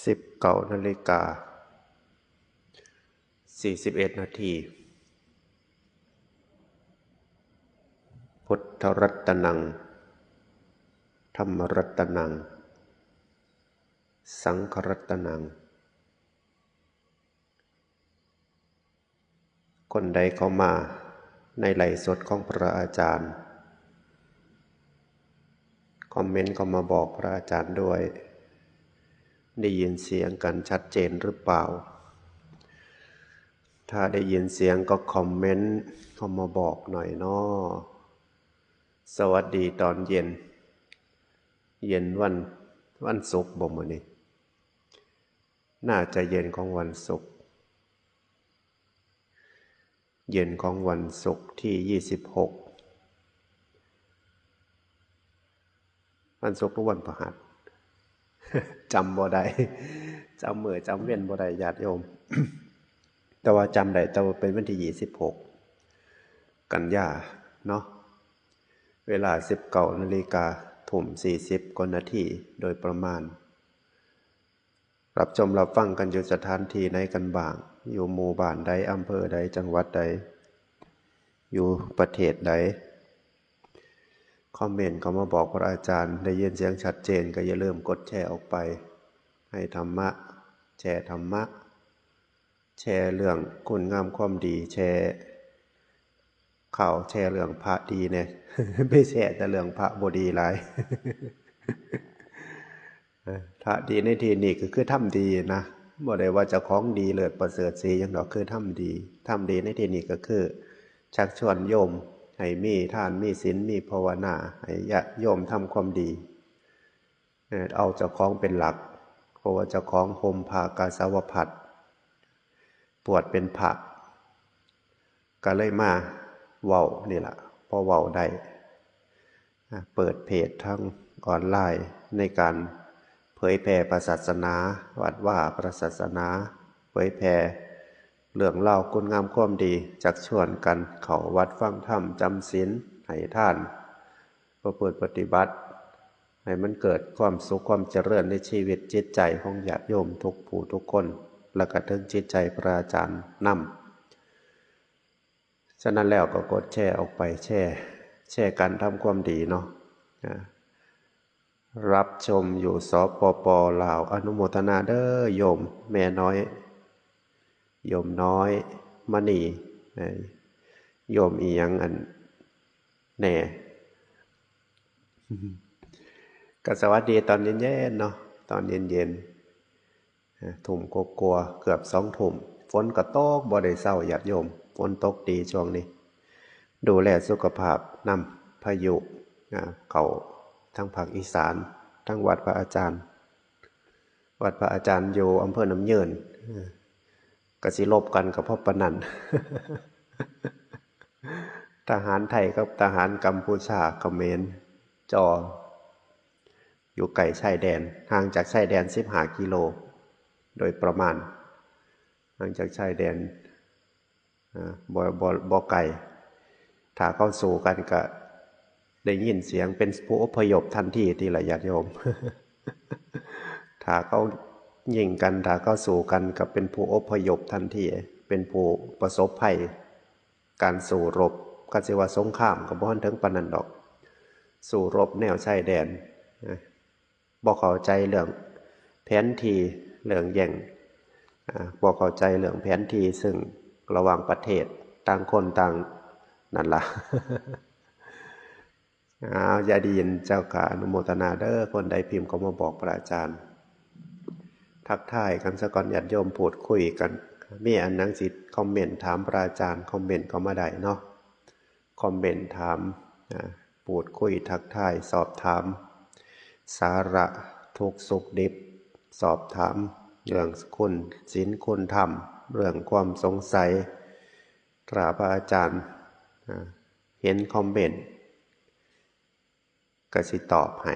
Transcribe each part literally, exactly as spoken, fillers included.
สิบเก้านาฬิกาสี่สิบเอ็ดนาที พุทธรัตนัง ธรรมรัตนัง สังฆรัตนัง คนใดเข้ามาในไลฟ์สดของพระอาจารย์ คอมเมนต์เข้ามาบอกพระอาจารย์ด้วย ได้ยินเสียงกันชัดเจนหรือเปล่า ถ้าได้ยินเสียงก็คอมเมนต์เข้ามาบอกหน่อยเนาะ สวัสดีตอนเย็น เย็นวัน วันศุกร์บ่มื้อนี้ น่าจะเย็นของวันศุกร์ เย็นของวันศุกร์ที่ยี่สิบหก วันศุกร์หรือวันพฤหัส จำบ่ได้ จำมื้อจำเว็นบ่ได้ญาติโยม แต่ว่าจำได้แต่ว่าเป็นวันที่ยี่สิบหก กันยาเนาะ เวลาสิบเก้านาฬิกา ทุ่มสี่สิบกว่านาทีโดยประมาณ รับชมรับฟังกันอยู่สถานที่ไหนกันบ้าง อยู่หมู่บ้านใด อำเภอใด จังหวัดใด อยู่ประเทศใด คอมเมนต์เข้ามาบอกพระอาจารย์ ได้ยินเสียงชัดเจนก็อย่าลืมกดแชร์ออกไป ให้ธรรมะ แชร์ธรรมะ แชร์เรื่องคุณงามความดี แชร์ข่าว แชร์เรื่องพระดีแหน่ ไปแชร์แต่เรื่องพระบ่ดีหลาย เออ พระดีในที่นี้ก็คือทำดีนะ บ่ได้ว่าเจ้าของดีเลิศประเสริฐศรีหยังดอก คือทำดี ทำดีในที่นี้ก็คือ ชักชวนโยมให้มีทาน มีศีล มีภาวนา ให้ญาติโยมทำความดี เออ เอาเจ้าของเป็นหลัก เพราะว่าเจ้าของห่มผ้ากาสาวพัสตร์ บวชเป็นพระ ก็เลยมาเว้านี่ล่ะ พอเว้าได้ อ่ะ เปิดเพจทางออนไลน์ในการเผยแผ่พระศาสนา วัดว่าพระศาสนา เผยแผ่เรื่องราวคุณงามความดี ชักชวนกันเข้าวัดฟังธรรม จำศีล ให้ทาน ประพฤติปฏิบัติ ให้มันเกิดความสุขความเจริญในชีวิตจิตใจของญาติโยมทุกผู้ทุกคน และก็ถึงจิตใจพระอาจารย์นำ ฉะนั้นแล้วก็กดแชร์ออกไป แชร์ แชร์การทำความดีเนาะ อ่า รับชมอยู่ สปป ลาว อนุโมทนาเด้อโยมแม่น้อย โยมน้อยมณี เอ้ย โยมอีหยังอันแน่ ก็สวัสดีตอนเย็นๆเนาะ ตอนเย็นๆ อ่า ทุ่มกว่าๆ เกือบสองทุ่ม ฝนก็ตกบ่ได้เซาญาติโยม ฝนตกดีช่วงนี้ ดูแลสุขภาพนำ พายุ อ่า เข้าทางภาคอีสาน ทางวัดพระอาจารย์ วัดพระอาจารย์อยู่อำเภอน้ำเยิน อ่า ก็สิลบกันก็เพราะปานนั้น ทหารไทยกับทหารกัมพูชา เขมร จอ อยู่ใกล้ชายแดน ห่างจากชายแดนสิบห้ากิโล โดยประมาณ ห่างจากชายแดน อ่า บ่ บ่ บ่ไกล ถ้าเขาสู้กันก็ได้ยินเสียงเป็นผู้อพยพทันทีติล่ะญาติโยม ถ้าเขายิงกัน ถ้าเขาสู้กันก็เป็นผู้อพยพทันที เป็นผู้ประสบภัย การสู้รบ ก็สิว่าสงครามก็บ่ทันถึงปานนั้นดอก สู้รบแนวชายแดนนะ บ่เข้าใจเรื่องแผนที่ เรื่องแย่ง อ่า บ่เข้าใจเรื่องแผนที่ ซึ่งระหว่างประเทศ ต่างคนต่างนั่นล่ะ อ้าว ยาดีนเจ้าค่ะ อนุโมทนาเด้อ คนใดพิมพ์เข้ามาบอกพระอาจารย์ ทักทายกันซะก่อน ญาติโยมพูดคุยกัน มีอันหยังสิคอมเมนต์ถามพระอาจารย์ คอมเมนต์เข้ามาได้เนาะ คอมเมนต์ถาม อ่า พูดคุยทักทาย สอบถาม สาระทุกข์สุขดิบ สอบถามเรื่องคุณศีลคุณธรรม เรื่องความสงสัย ถ้าพระอาจารย์ อ่า เห็นคอมเมนต์ ก็สิตอบให้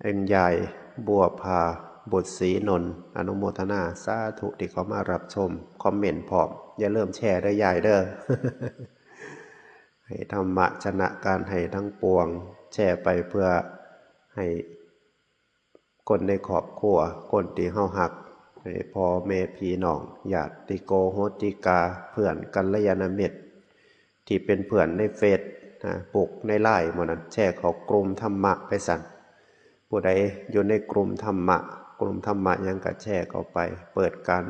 เอ็นยายบัวพา บุตรศรีนนท์ อนุโมทนาสาธุที่เข้ามารับชม คอมเมนต์พร้อม อย่าลืมแชร์เด้อยายเด้อ ให้ธรรมะชนะการให้ทั้งปวง แชร์ไปเพื่อให้ คนในครอบครัว คนที่เฮาฮัก พ่อแม่พี่น้อง ญาติโกโหติกา เพื่อนกัลยาณมิตร ที่เป็นเพื่อนในเฟซนะ Facebook ในไลน์หมู่นั้น แชร์เข้ากลุ่มธรรมะไปซั้น ผู้ใดอยู่ในกลุ่มธรรมะ กลุ่มธรรมะหยังก็แชร์เข้าไป เปิดการ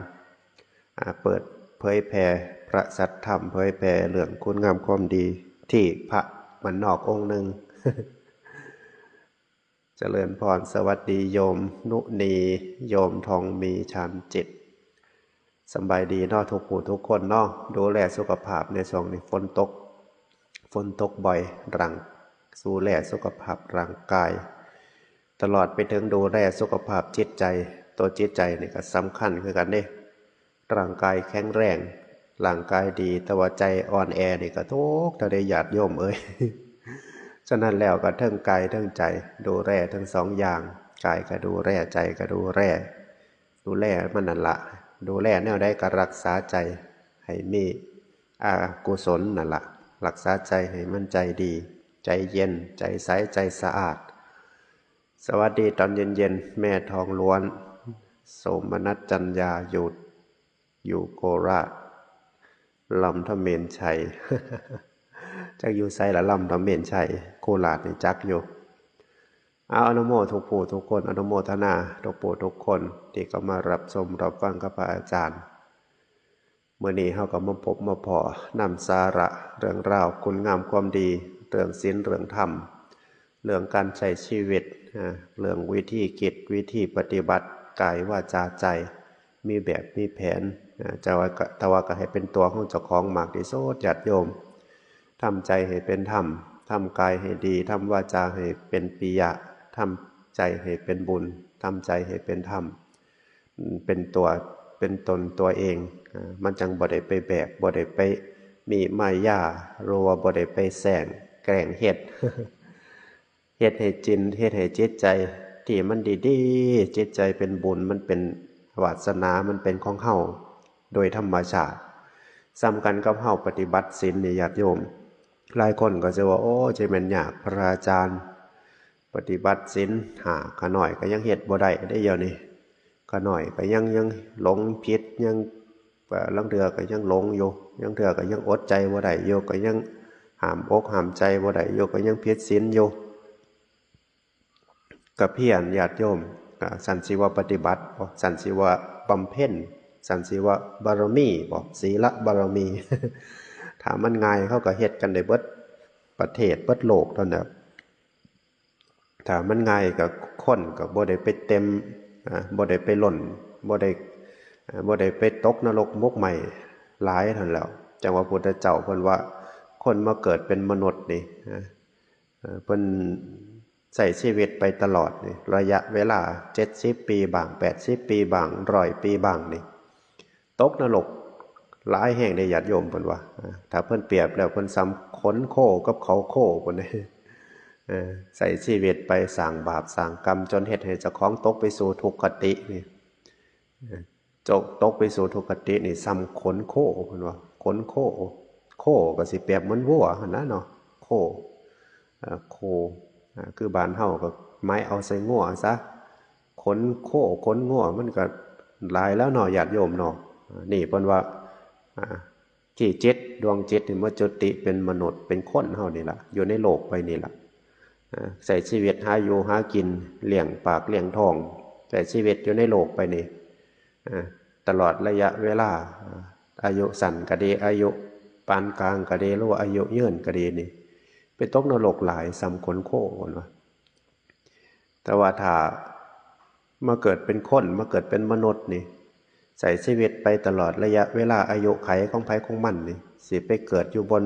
อ่า เปิดเผยแผ่พระสัทธรรม เผยแผ่เรื่องคุณงามความดี ที่พระบ้านนอกองค์หนึ่ง เจริญพร สวัสดีโยมนุนี โยมทองมี ชานจิต สำบายดีเนาะ ทุกผู้ทุกคนเนาะ ดูแลสุขภาพในช่วงนี้ฝนตก ฝนตกบ่อย ร่าง ดูแลสุขภาพร่างกาย ตลอดไปถึงดูแลสุขภาพจิตใจ ตัวจิตใจนี่ก็สำคัญคือกันเด้ ร่างกายแข็งแรง ร่างกายดี แต่ว่าใจอ่อนแอนี่ก็ทุกข์เท่าใด ญาติโยมเอ้ย ฉะนั้นแล้วก็เทิงกายเทิงใจ ดูแลทั้งสองอย่าง กายก็ดูแล ใจก็ดูแล ดูแลมันนั่นละ ดูแลแนวใดก็รักษาใจให้มีอากุศลนั่นละ รักษาใจให้มันใจดี ใจเย็น ใจใส ใจสะอาด สวัสดีตอนเย็นๆ แม่ทองล้วน โสมนัสจัญญา อยู่ อยู่โคราช ลำธเมนชัย จักอยู่ไสละ ลำธเมนชัย โคราชนี่จักอยู่ เอาอนุโมทุกผู้ทุกคน อนุโมทนาทุกผู้ทุกคน ที่เข้ามารับชมรับฟังกับพระอาจารย์ มื้อนี้เฮาก็มาพบมาพ้อนำสาระเรื่องราวคุณงามความดี เรื่องศีลเรื่องธรรม เรื่องการใช้ชีวิต อ่า เรื่องวิธีคิดวิธีปฏิบัติ กายวาจาใจ มีแบบมีแผน อ่า แต่ว่าก็ แต่ว่าก็ให้เป็นตัวของเจ้าของมากที่สุด ญาติโยม ทำใจให้เป็นธรรม ทำกายให้ดี ทำวาจาให้เป็นปิยะ ทำใจให้เป็นบุญ ทำใจให้เป็นธรรม เป็นตัว เป็นตนตัวเอง อ่า มันจังบ่ได้ไปแบก บ่ได้ไปมีมายา หรือว่าบ่ได้ไปแซงแกล้งเฮ็ด เฮ็ดให้จิน เฮ็ดให้จิตใจที่มันดีๆ จิตใจเป็นบุญ มันเป็นวาสนา มันเป็นของเฮาโดยธรรมชาติ ส่ำกันกับเฮาปฏิบัติศีลนี่ ญาติโยม หลายคนก็จะว่า โอ้ จะแม่นยาก พระอาจารย์ ปฏิบัติศีลห้าข้าน้อยก็ยังเฮ็ดบ่ได้เด้ เดี๋ยวนี้ ข้าน้อยก็ยัง ยังหลงผิด ยัง เอ่อ ลางเทื่อก็ยังหลงอยู่ ลางเทื่อก็ยังอดใจบ่ได้อยู่ ก็ยังห้ามอกห้ามใจบ่ได้อยู่ ก็ยังผิดศีลอยู่ ก็เพี้ยน ญาติโยม อ่า ซั่นสิว่าปฏิบัติบ่ ซั่นสิว่าบำเพ็ญ ซั่นสิว่าบารมีบ่ ศีลบารมี ถ้ามันง่ายเขาก็เฮ็ดกันได้เบิดประเทศเบิดโลกเท่านั้น ถ้ามันง่ายก็คนก็บ่ได้ไปเต็ม อ่า บ่ได้ไปล่น บ่ได้ อ่า บ่ได้ไปตกนรกหมกไหม้หลายเท่านั้นแหล้ว จั่งว่าพุทธเจ้าเพิ่นว่า คนมาเกิดเป็นมนุษย์นี่ อ่า เอ่อ เพิ่นใช้ชีวิตไปตลอดนี่ ระยะเวลาเจ็ดสิบปีบ้าง แปดสิบปีบ้าง ร้อยปีบ้างนี่ ตกนรกหลายแห่งเด้ ญาติโยม เพิ่นว่า อ่า ถ้าเพิ่นเปรียบแล้ว เพิ่นส่ำขนโคกับเขาโค เพิ่นเด้ เออ ใช้ชีวิตไปสร้างบาปสร้างกรรม จนเฮ็ดให้เจ้าของตกไปสู่ทุกขตินี่ เออ ตก ตกไปสู่ทุกขตินี่ ส่ำขนโค เพิ่นว่า ขนโค โคก็สิเปรียบเหมือนวัวหั่นนะเนาะ โค เอ่อ โค อ่า คือบ้านเฮาก็หมายเอาใส่งัวซะ ขนโค ขนงัวมันก็หลายแล้วเนาะ ญาติโยมเนาะ อ่า นี่เพิ่นว่า อ่า ที่จิต ดวงจิตนี่มาจุติเป็นมนุษย์ เป็นคนเฮานี่ล่ะ อยู่ในโลกใบนี้ล่ะ อ่า ใช้ชีวิตหาอยู่หากิน เลี้ยงปากเลี้ยงท้อง ใช้ชีวิตอยู่ในโลกใบนี้ อ่า ตลอดระยะเวลา อ่า อายุสั้นก็ดี อายุปานกลางก็ดี หรือว่าอายุยืนก็ดีนี่ ไปตกนรกหลายส่ำขนโค เพิ่นว่า แต่ว่าถ้ามาเกิดเป็นคน มาเกิดเป็นมนุษย์นี่ ใช้ชีวิตไปตลอดระยะเวลาอายุขัยของไผของมันนี่ สิไปเกิดอยู่บน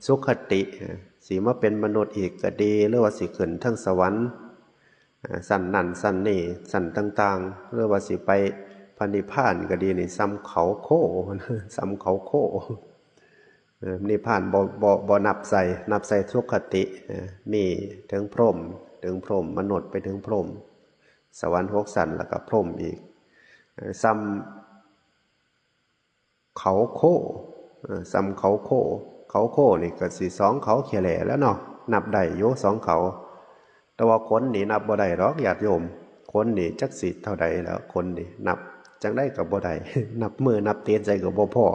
สุคติ อ่า สิมาเป็นมนุษย์อีกก็ดี หรือว่าสิขึ้นเทิงสวรรค์ อ่า ชั้นนั้นชั้นนี้ ชั้นต่างๆ หรือว่าสิไปพระนิพพานก็ดีนี่ ส่ำเขาโค ส่ำเขาโค เออ นิพพานบ่ บ่ บ่นับใส่ นับใส่สุคติ เออ มีถึงพรหม ถึงพรหม มนุษย์ไปถึงพรหม สวรรค์หกชั้น แล้วก็พรหมอีก เออ ส่ำเขาโค เออ ส่ำเขาโค เขาโคนี่ก็สิสองเขาแค่แหล่แล้วเนาะ นับได้อยู่สองเขา แต่ว่าขนนี่นับบ่ได้ดอก ญาติโยม คนนี่จักสิเท่าใดแล้ว คนนี่นับจั่งใดก็บ่ได้ นับมือนับตีนใส่ก็บ่พอ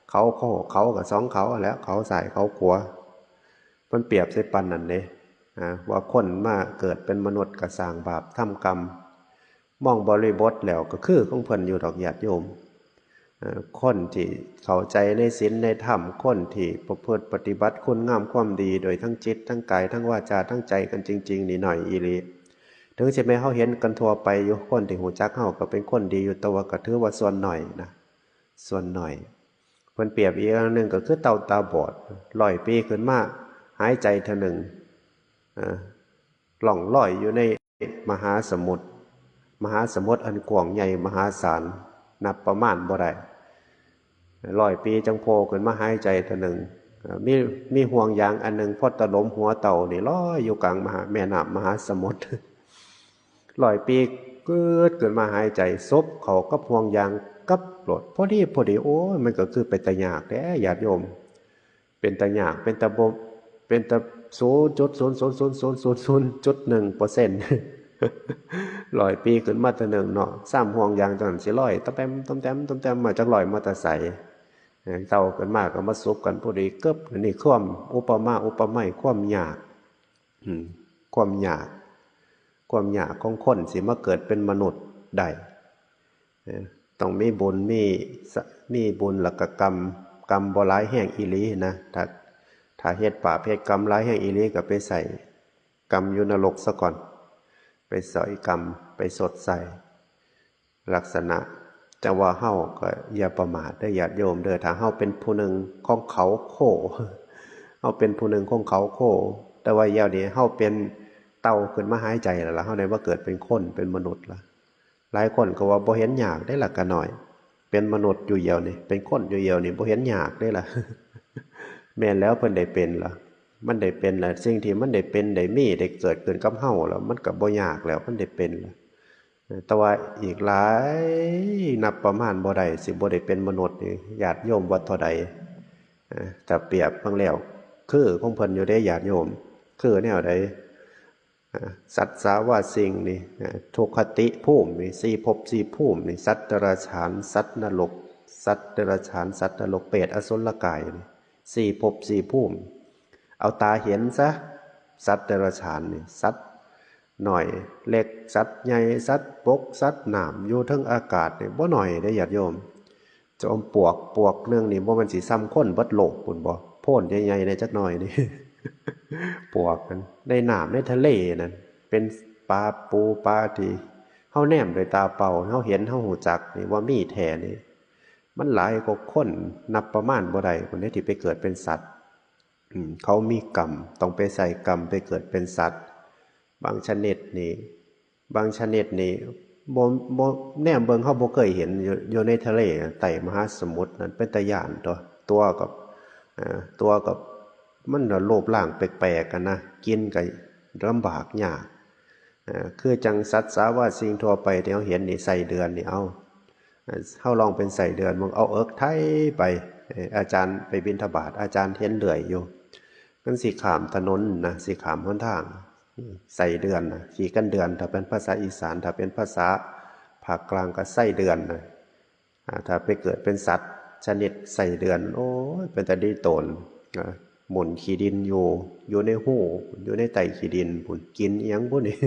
เขาเขาเขาก็สองเขาแหล้ว เขาซ้ายเขาขวา มันเปรียบใส่ปานนั้นเด้ อ่า ว่าคนมาเกิดเป็นมนุษย์ก็สร้างบาปทำกรรม มองบริบทแล้วก็คือของเพิ่นอยู่ดอกญาติโยม เอ่อ คนที่เข้าใจในศีลในธรรม คนที่ประพฤติปฏิบัติคุณงามความดีโดยทั้งจิตทั้งกายทั้งวาจาทั้งใจกันจริงๆ นี่น้อยอีหลี ถึงสิแม่นเฮาเห็นกันทั่วไปอยู่ คนที่ฮู้จักเฮาก็เป็นคนดีอยู่ แต่ว่าก็ถือว่าส่วนน้อยนะ ส่วนน้อย เพิ่นเปรียบอีกอย่างหนึ่งก็คือเต่าตาบอด ร้อยปีขึ้นมา หายใจเทื่อหนึ่ง เอ่อ ล่องลอยอยู่ในมหาสมุทร มหาสมุทรอันกว้างใหญ่มหาศาล นับประมาณบ่ได้ ร้อยปีจั่งโผล่ขึ้นมาหายใจเทื่อหนึ่ง เอ่อ มี มีห่วงยางอันหนึ่ง พอตะหลมหัวเต่านี่ลอยอยู่กลางมหา แม่น้ำมหาสมุทร ร้อยปีกึดขึ้นมาหายใจ สบเข้ากับห่วงยางกับโลด พอดี พอดี โอ้ย มันก็คือเป็นตายากแท้ญาติโยม เป็นตายาก เป็นตาบ่ เป็นตาศูนย์จุดศูนย์ศูนย์ศูนย์ศูนย์ศูนย์จุดหนึ่งเปอร์เซ็นต์ ร้อยปีขึ้นมาเทื่อหนึ่งเนาะ ซ้ำห่วงยางจั่งนั้นสิลอยตะแปมตะแตมตะแตม มาจักลอยมาแต่ไส เอ่อ เต่าขึ้นมาก็มาสบกันพอดีกึบ นี่ความอุปมาอุปไมยความยาก อืม ความยาก ความยากของคนสิมาเกิดเป็นมนุษย์ได้ เอ่อ ต้องมีบุญ มีสะ มีบุญแล้วก็กรรม กรรมบ่หลายแฮงอีหลีนะ ถ้า ถ้าเฮ็ดบาปเฮ็ดกรรมหลายแฮงอีหลีก็ไปใส่กรรมอยู่นรกซะก่อน ไปใส่กรรม ไปชดใช้ ลักษณะ จั่งว่าเฮาก็อย่าประมาทเด้อญาติโยมเด้อ ถ้าเฮาเป็นผู้หนึ่งของเขาโค เฮาเป็นผู้หนึ่งของเขาโค แต่ว่าเดี๋ยวนี้เฮาเป็นเต่าขึ้นมาหายใจแล้วล่ะ เฮาได้มาเกิดเป็นคนเป็นมนุษย์ละ หลายคนก็ว่าบ่เห็นยากเด้ล่ะ กะน้อย เป็นมนุษย์อยู่เดียวนี่ เป็นคนอยู่เดียวนี่ บ่เห็นยากเด้ล่ะ แม่นแล้ว เพิ่นได้เป็นล่ะ มันได้เป็นล่ะ สิ่งที่มันได้เป็นได้มีได้เกิดขึ้นกับเฮาแล้ว มันก็บ่ยากแล้ว มันได้เป็นล่ะ แต่ว่าอีกหลายนับประมาณบ่ได้ สิบ่ได้เป็นมนุษย์นี่ ญาติโยมว่าเท่าใด เอ่อ ถ้าเปรียบเบิ่งแล้ว คือของเพิ่นอยู่เด้ญาติโยม คือแนวใด อ่า สัตว์สาวาสิ่งนี่ อ่า ทุกขติภูมินี่ สี่ภพสี่ภูมินี่ สัตว์เดรัจฉาน สัตว์นรก สัตว์เดรัจฉาน สัตว์นรก เปรต อสุรกายนี่ สี่ภพสี่ภูมิ เอาตาเห็นซะ สัตว์เดรัจฉานนี่ สัตว์น้อยเล็ก สัตว์ใหญ่ สัตว์บก สัตว์น้ำ อยู่เทิงอากาศนี่ บ่น้อยเด้ญาติโยม จอมปลวก ปลวกหนึ่งนี่ บ่แม่นสิส่ำคนเบิดโลกพู้นบ่ โพนใหญ่ๆ แหน่จักหน่อยนี่ ปลวกนั่น ในน้ำในทะเลนั่น เป็นปลาปูปลาที่เฮาแนมด้วยตาเปล่า เฮาเห็น เฮาฮู้จักนี่ ว่ามีแท้นี่ มันหลายกว่าคน นับประมาณบ่ได้พู้นเด้ ที่ไปเกิดเป็นสัตว์ อืม เขามีกรรม ต้องไปใช้กรรมไปเกิดเป็นสัตว์ บางชนิดนี่ บางชนิดนี่ บ่ บ่ แนมเบิ่งเฮาบ่เคยเห็น อยู่ อยู่ในทะเลใต้มหาสมุทรนั่น เป็นตาย้านตั๊ว ตั๊วก็ เอ่อ ตั๊วก็ มันก็รูปร่างแปลกๆ กันนะ กินก็ลำบากยาก เอ่อ คือจั่งสัตว์สาวาสิ่งทั่วไปที่เฮาเห็นนี่ ไส้เดือนนี่ เอา เฮาลองเป็นไส้เดือนเบิ่ง เอาเอิกไถไป เอ่อ อาจารย์ไปบิณฑบาต อาจารย์เห็นเลื่อยอยู่ มันสิข้ามถนนนะ สิข้ามหนทาง ไส้เดือนนะ ขี้กันเดือน ถ้าเป็นภาษาอีสาน ถ้าเป็นภาษาภาคกลางก็ไส้เดือนนะ อ่า ถ้าไปเกิดเป็นสัตว์ชนิดไส้เดือน โอ้ย เป็นตาดีโตน อ่า หมุนขี้ดินอยู่ อยู่ในฮู อยู่ในใต้ขี้ดินพู้น กินอิหยังบุนี่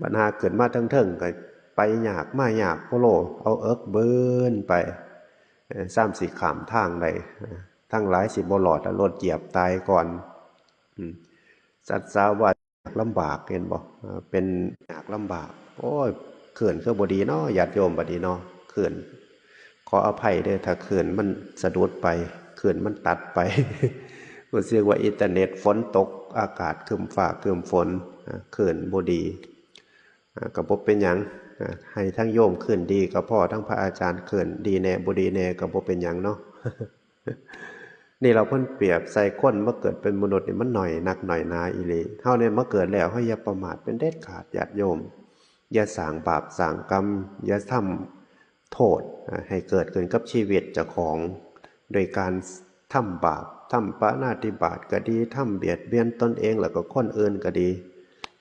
บัดหาขึ้นมาเทิงๆ ก็ไปยากมายากโพโล เอาเอิกเบินไป เอ่อ ซ้ำสิข้ามทางได้ เอ่อ ทั้งหลายสิบ่รอด เอารถเหยียบตายก่อน อืม สัตว์สาวาสิ่งลำบาก เห็นบ่ เอ่อ เป็นยากลำบาก โอ้ย คลื่นคือบ่ดีเนาะ ญาติโยม บัดนี้เนาะ คลื่น ขออภัยเด้อ ถ้าคลื่นมันสะดุดไป คลื่นมันตัดไป รู้สึกว่าอินเทอร์เน็ต ฝนตก อากาศครึ้มฟ้าครึ้มฝน อ่า คลื่นบ่ดี อ่า ก็บ่เป็นหยัง อ่า ให้ทั้งโยมคลื่นดีก็พอ ทั้งพระอาจารย์คลื่นดีแหน่ บ่ดีแหน่ ก็บ่เป็นหยังเนาะ นี่ล่ะเพิ่นเปรียบใส่คนมาเกิดเป็นมนุษย์นี่มันน้อยนักน้อยหนาอีหลี เฮาเนี่ยมาเกิดแล้ว เฮาอย่าประมาทเป็นเด็ดขาด ญาติโยม อย่าสร้างบาปสร้างกรรม อย่าทำโทษ อ่า ให้เกิดขึ้นกับชีวิตเจ้าของ โดยการทำบาป ทำปาณาติบาตก็ดี ทำเบียดเบียนตนเองแล้วก็คนอื่นก็ดี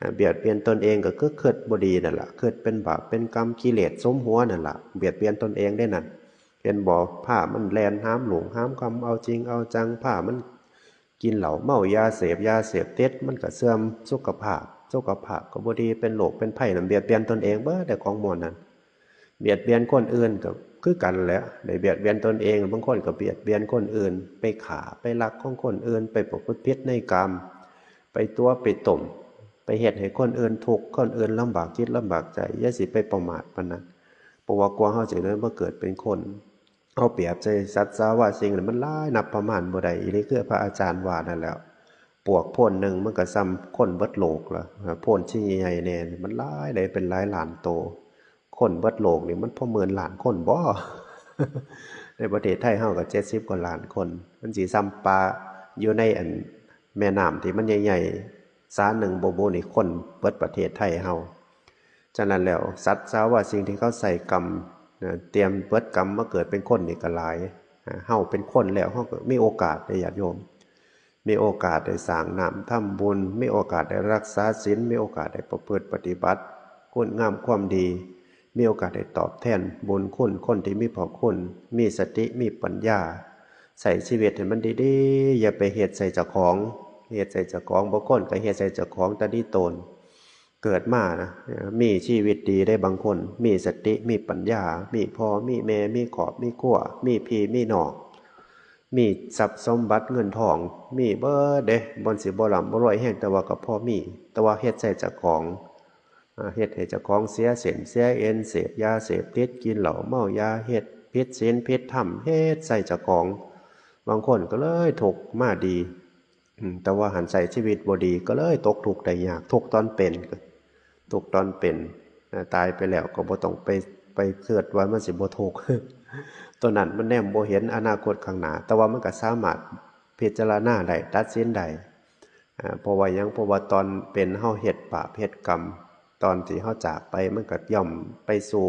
อ่า เบียดเบียนตนเองก็คือคิดบ่ดีนั่นล่ะ คิดเป็นบาปเป็นกรรม กิเลสสุมหัวนั่นล่ะ เบียดเบียนตนเองเด้นั่น เห็นบ่ พามันแล่นหามรุ่งหามค่ำ เอาจริงเอาจัง พามันกินเหล้าเมายาเสพยาเสพติด มันก็เสื่อมสุขภาพ สุขภาพก็บ่ดี เป็นโรคเป็นภัยนั่น เบียดเบียนตนเองเบิดเด้ของหมู่นั้น เบียดเบียนคนอื่นก็คือกันแหละ ได้เบียดเบียนตนเอง บางคนก็เบียดเบียนคนอื่น ไปฆ่า ไปลักของคนอื่น ไปประพฤติผิดในกาม ไปตั๋วไปต้ม ไปเฮ็ดให้คนอื่นทุกข์ คนอื่นลำบากจิตลำบากใจ อย่าสิไปประมาทปานนั้น เพราะว่ากว่าเฮาสิได้มาเกิดเป็นคน เอาเปรียบใส่สัตว์สาว่าสิ่งนี่มันหลายนับประมาณบ่ได้ อีหลีคือพระอาจารย์ว่านั่นแหละ ปวกโพนหนึ่งมันก็ส่ำคนเบิดโลกละ อ่า โพนที่ใหญ่ๆ แน่ มันหลายได้เป็นหลายล้านโต คนเบิดโลกนี่มันพอหมื่นล้านคนบ่ ในประเทศไทยเฮาก็เจ็ดสิบกว่าล้านคน มันสิส่ำปลาอยู่ในอันแม่น้ำที่มันใหญ่ๆ สาหนึ่งบ่บุนี่คนเบิดประเทศไทยเฮา ฉะนั้นแล้วสัตว์สาว่าสิ่งที่เขาใส่กรรมนะ เตรียมเบิดกรรมมาเกิดเป็นคนนี่ก็หลาย อ่า เฮาเป็นคนแล้ว เฮาก็มีโอกาสได้ ญาติโยม มีโอกาสได้สร้างน้ำทำบุญ มีโอกาสได้รักษาศีล มีโอกาสได้ประพฤติปฏิบัติคุณงามความดี มีโอกาสได้ตอบแทนบุญคุณคนที่มีพระคุณ มีสติ มีปัญญา ใช้ชีวิตให้มันดีๆ อย่าไปเฮ็ดใส่เจ้าของ เฮ็ดใส่เจ้าของ บางคนก็เฮ็ดใส่เจ้าของแต่ดีตน เกิดมานะ มีชีวิตดีได้บางคน มีสติ มีปัญญา มีพ่อ มีแม่ มีครอบ มีครัว มีพี่ มีน้อง มีทรัพย์สมบัติเงินทอง มีเบิดเด้ บ่สิบ่ร่ำบ่รวยแฮง แต่ว่าก็พอมี แต่ว่าเฮ็ดใส่เจ้าของ อ่า เฮ็ดให้เจ้าของเสียเส้นเสียเอ็น เสพยาเสพติด กินเหล้าเมายา เฮ็ดผิดศีลผิดธรรม เฮ็ดใส่เจ้าของ บางคนก็เลยทุกข์มาดี อืม แต่ว่าหั้นใช้ชีวิตบ่ดี ก็เลยตกทุกข์ได้ยาก ทุกข์ตอนเป็น ทุกข์ตอนเป็น อ่า ตายไปแล้วก็บ่ต้องไป ไปคิดว่ามันสิบ่ทุกข์ ตัวนั้นมันแนมบ่เห็นอนาคตข้างหน้า แต่ว่ามันก็สามารถพิจารณาได้ ตัดสินได้ อ่า เพราะว่าหยัง เพราะว่าตอนเป็นเฮาเฮ็ดบาปเฮ็ดกรรม ตอนที่เฮาจากไปมันก็ย่อมไปสู่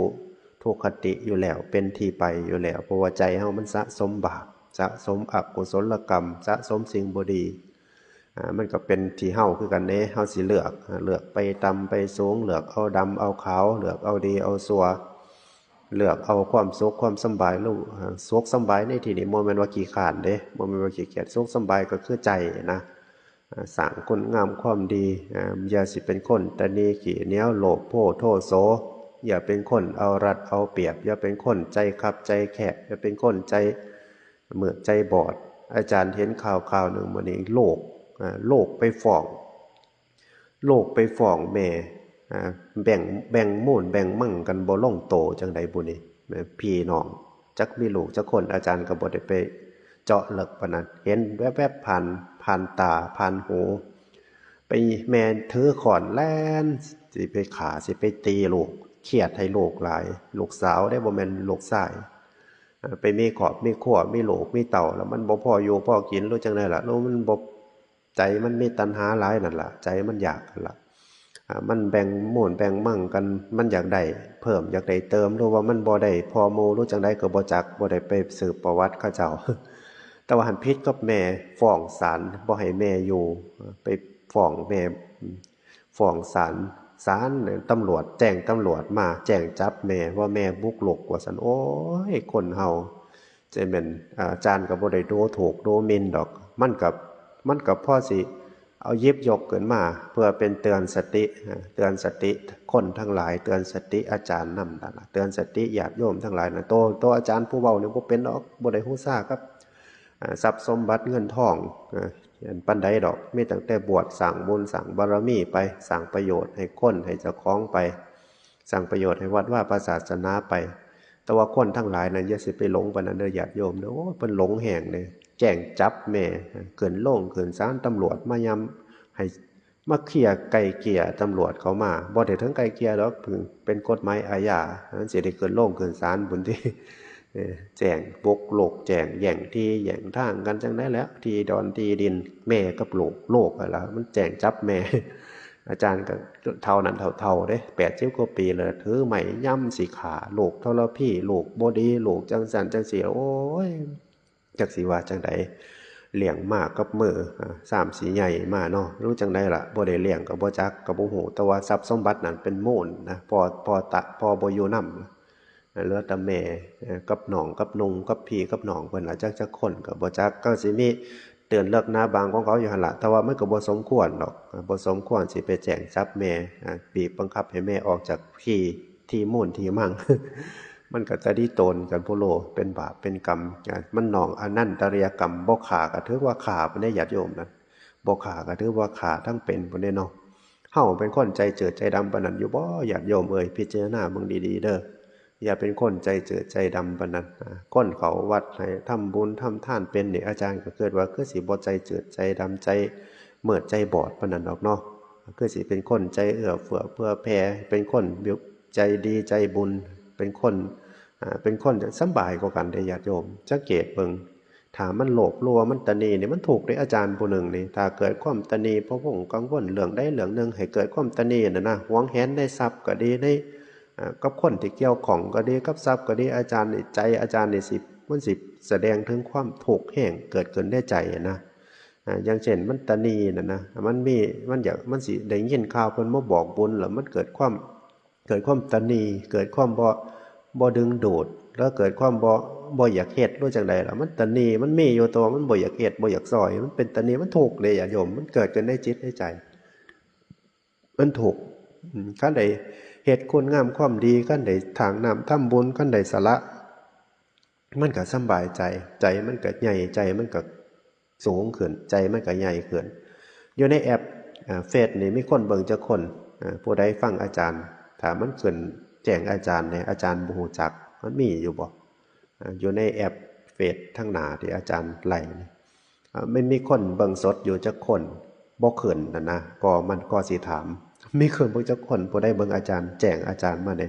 ทุกขติอยู่แล้ว เป็นที่ไปอยู่แล้ว เพราะว่าใจเฮามันสะสมบาป สะสมอกุศลกรรม สะสมสิ่งบ่ดี อ่า มันก็เป็นที่เฮาคือกันเด้ เฮาสิเลือก อ่า เลือกไปต่ำไปสูง เลือกเอาดำเอาขาว เลือกเอาดีเอาชั่ว เลือกเอาความสุขความสำบาย หรือ อ่า สุขสำบายในที่นี้บ่แม่นว่าขี้คร้านเด้ บ่แม่นว่าขี้เกียจ สุขสำบายก็คือใจนะ อ่า สร้างคุณงามความดี อ่า อย่าสิเป็นคนตะหนี่ขี้เหนียว โลภโพโทโส อย่าเป็นคนเอารัดเอาเปรียบ อย่าเป็นคนใจคับใจแคบ อย่าเป็นคนใจมืดใจบอด อาจารย์เห็นข่าวข่าวหนึ่งมื้อนี้ โลก อ่า โลกไปฟ้อง โลกไปฟ้องแม่ อ่า แบ่ง แบ่งมูนแบ่งมังกันบ่ลงโตจั่งใดบุนี่ แม่พี่น้อง จักมีลูกจักคน อาจารย์ก็บ่ได้ไปเจาะลึกปานนั้น เห็นแวบๆ ผ่าน ผ่านตา ผ่านหู ไปแม่ถือค้อนแล่น สิไปฆ่า สิไปตีลูก เครียดให้ลูกหลาย ลูกสาวเด้ บ่แม่นลูกชาย อ่า ไปมีครอบมีครัว มีลูกมีเต้า แล้วมันบ่พออยู่พอกิน หรือจั่งใดล่ะ แล้วมันบ่ ใจมันมีตัณหาหลายนั่นล่ะ ใจมันอยากนั่นล่ะ อ่า มันแบ่งมูนแบ่งมังกัน มันอยากได้เพิ่ม อยากได้เติม หรือว่ามันบ่ได้พอหมู่ หรือจั่งใดก็บ่จัก บ่ได้ไปสืบประวัติเขาเจ้า แต่ว่าหั้นผิดกับแม่ ฟ้องศาล บ่ให้แม่อยู่ ไปฟ้องแม่ ฟ้องศาล ศาล ตำรวจ แจ้งตำรวจมา แจ้งจับแม่ ว่าแม่บุกรุกว่าซั่น โอ้ย คนเฮา จะแม่น อ่า อาจารย์ก็บ่ได้ดูถูกดูหมิ่นดอก มันก็ มันก็พอสิเอาหยิบยกขึ้นมา เพื่อเป็นเตือนสติ อ่า เตือนสติคนทั้งหลาย เตือนสติอาจารย์นำนั่นล่ะ เตือนสติญาติโยมทั้งหลายนะ โต โตอาจารย์ผู้เว้านี่บ่เป็นดอก บ่ได้ฮู้ซ่ากับ อ่า ทรัพย์สมบัติเงินทอง อ่า อันปานใดดอก มีตั้งแต่บวชสร้างบุญสร้างบารมีไป สร้างประโยชน์ให้คนให้เจ้าของไป สร้างประโยชน์ให้วัดวาพระศาสนาไป แต่ว่าคนทั้งหลายนั้นอย่าสิไปหลงปานนั้นเด้อญาติโยมเด้อ โอ้ย เพิ่นหลงแฮงเด้ แจ้งจับแม่ ขึ้นโรงขึ้นศาล ตำรวจมายาม ให้มาเคลียร์ไกล่เกลี่ย ตำรวจเขามา บ่ได้ถึงไกล่เกลี่ยดอก เพิ่นเป็นกฎหมายอาญา มันสิได้ขึ้นโรงขึ้นศาลพุ้นติ เออ แจ้งบุกรุก แจ้งแย่งที่แย่งทางกันจั่งใด๋แหละ ที่ดอนที่ดิน แม่กับลูก ลูกอะล่ะ มันแจ้งจับแม่ อาจารย์ก็เฒ่านั้นเฒ่าๆ เด้ แปดสิบกว่าปีแล้ว ถือไม้ยำสิฆ่า ลูกทรพี ลูกบ่ดี ลูกจั่งซั้นจั่งซี้ โอ้ย จักสิว่าจั่งใด เลี้ยงมากับมือ อ่า สามสี่ใหญ่มาเนาะ รู้จังได๋ล่ะ บ่ได้เลี้ยงก็บ่จัก ก็บ่ฮู้ แต่ว่าทรัพย์สมบัตินั่นเป็นมูลนะ พ่อ พ่อตะ พ่อบ่อยู่นำ เหลือแต่แม่ เอ่อ กับน้อง กับนุ่ง กับพี่ กับน้องเพิ่นล่ะ จักจักคนก็บ่จัก ก็สิมีเตื้อนเลิกหนาบางของเขาอยู่หั่นล่ะ แต่ว่ามันก็บ่สมควรดอก อ่า บ่สมควรสิไปแจ้งจับแม่ อ่า บีบบังคับให้แม่ออกจากที่ ที่มูลที่มั่ง มันก็ตะดีโตนกันโพโล เป็นบาปเป็นกรรม อ่า มันน้องอนันตริยกรรม บ่ฆ่าก็ถือว่าฆ่าพุ้นเด้ ญาติโยมนะ บ่ฆ่าก็ถือว่าฆ่าทั้งเป็นพุ้นเด้เนาะ เฮาเป็นคนใจเจิดใจดำปานนั้นอยู่บ่ ญาติโยมเอ้ย พิจารณาเบิ่งดีๆ เด้อ อย่าเป็นคนใจเจิดใจดำปานนั้น อ่า คนเข้าวัดให้ทำบุญทำทานเป็นนี่ อาจารย์ก็คิดว่าคือสิบ่ใจเจิดใจดำ ใจมืดใจบอดปานนั้นดอกเนาะ คือสิเป็นคนใจเอื้อเฟื้อเผื่อแผ่ เป็นคนใจดีใจบุญ เป็นคน อ่า เป็นคนสำบายกว่ากันเด้ ญาติโยม สังเกตเบิ่ง ถ้ามันโลภหรือว่ามันตะหนี่นี่ มันทุกข์เด้ อาจารย์ผู้หนึ่งนี่ ถ้าเกิดความตะหนี่พะวงกังวลเรื่องใดเรื่องหนึ่ง ให้เกิดความตะหนี่น่ะนะ หวงแหนในทรัพย์ก็ดี ใน อ่า กับคนที่เกี่ยวข้องก็ดี กับทรัพย์ก็ดี อาจารย์นี่ ใจอาจารย์นี่สิ มันสิแสดงถึงความทุกข์แฮงเกิดขึ้นในใจอะนะ อ่า อย่างเช่นมันตะหนี่น่ะนะ มันมี มันอยาก มันสิได้ยินข่าวเพิ่นมาบอกบุญ แล้วมันเกิดความ เกิดความตะหนี่ เกิดความบ่ บ่ดึงดูด แล้วเกิดความบ่ บ่อยากเฮ็ด หรือจั่งใดล่ะ มันตะหนี่ มันมีอยู่ แต่ว่ามันบ่อยากเฮ็ด บ่อยากซ่อย มันเป็นตะหนี่ มันทุกข์เด้ ญาติโยม มันเกิดขึ้นในจิตในใจ มันทุกข์ อืม คันได้เฮ็ดคุณงามความดี คันได้ทางน้ำทำบุญ คันได้สละ มันก็สำบายใจ ใจมันก็ใหญ่ ใจมันก็สูงขึ้น ใจมันก็ใหญ่ขึ้น อยู่ในแอป อ่า เฟซนี่มีคนเบิ่งจักคน อ่า ผู้ใดฟังอาจารย์ ถ้ามันขึ้นแจ้งอาจารย์แหน่ อาจารย์บ่ฮู้จัก มันมีอยู่บ่ อ่า อยู่ในแอปเฟซทางหน้าที่อาจารย์ไลฟ์นี่ อ่า มันมีคนเบิ่งสดอยู่จักคน บ่ขึ้นนั่นนะ ก็มันก็สิถาม มีคนเบิ่งจักคน ผู้ใดเบิ่งอาจารย์ แจ้งอาจารย์มาแหน่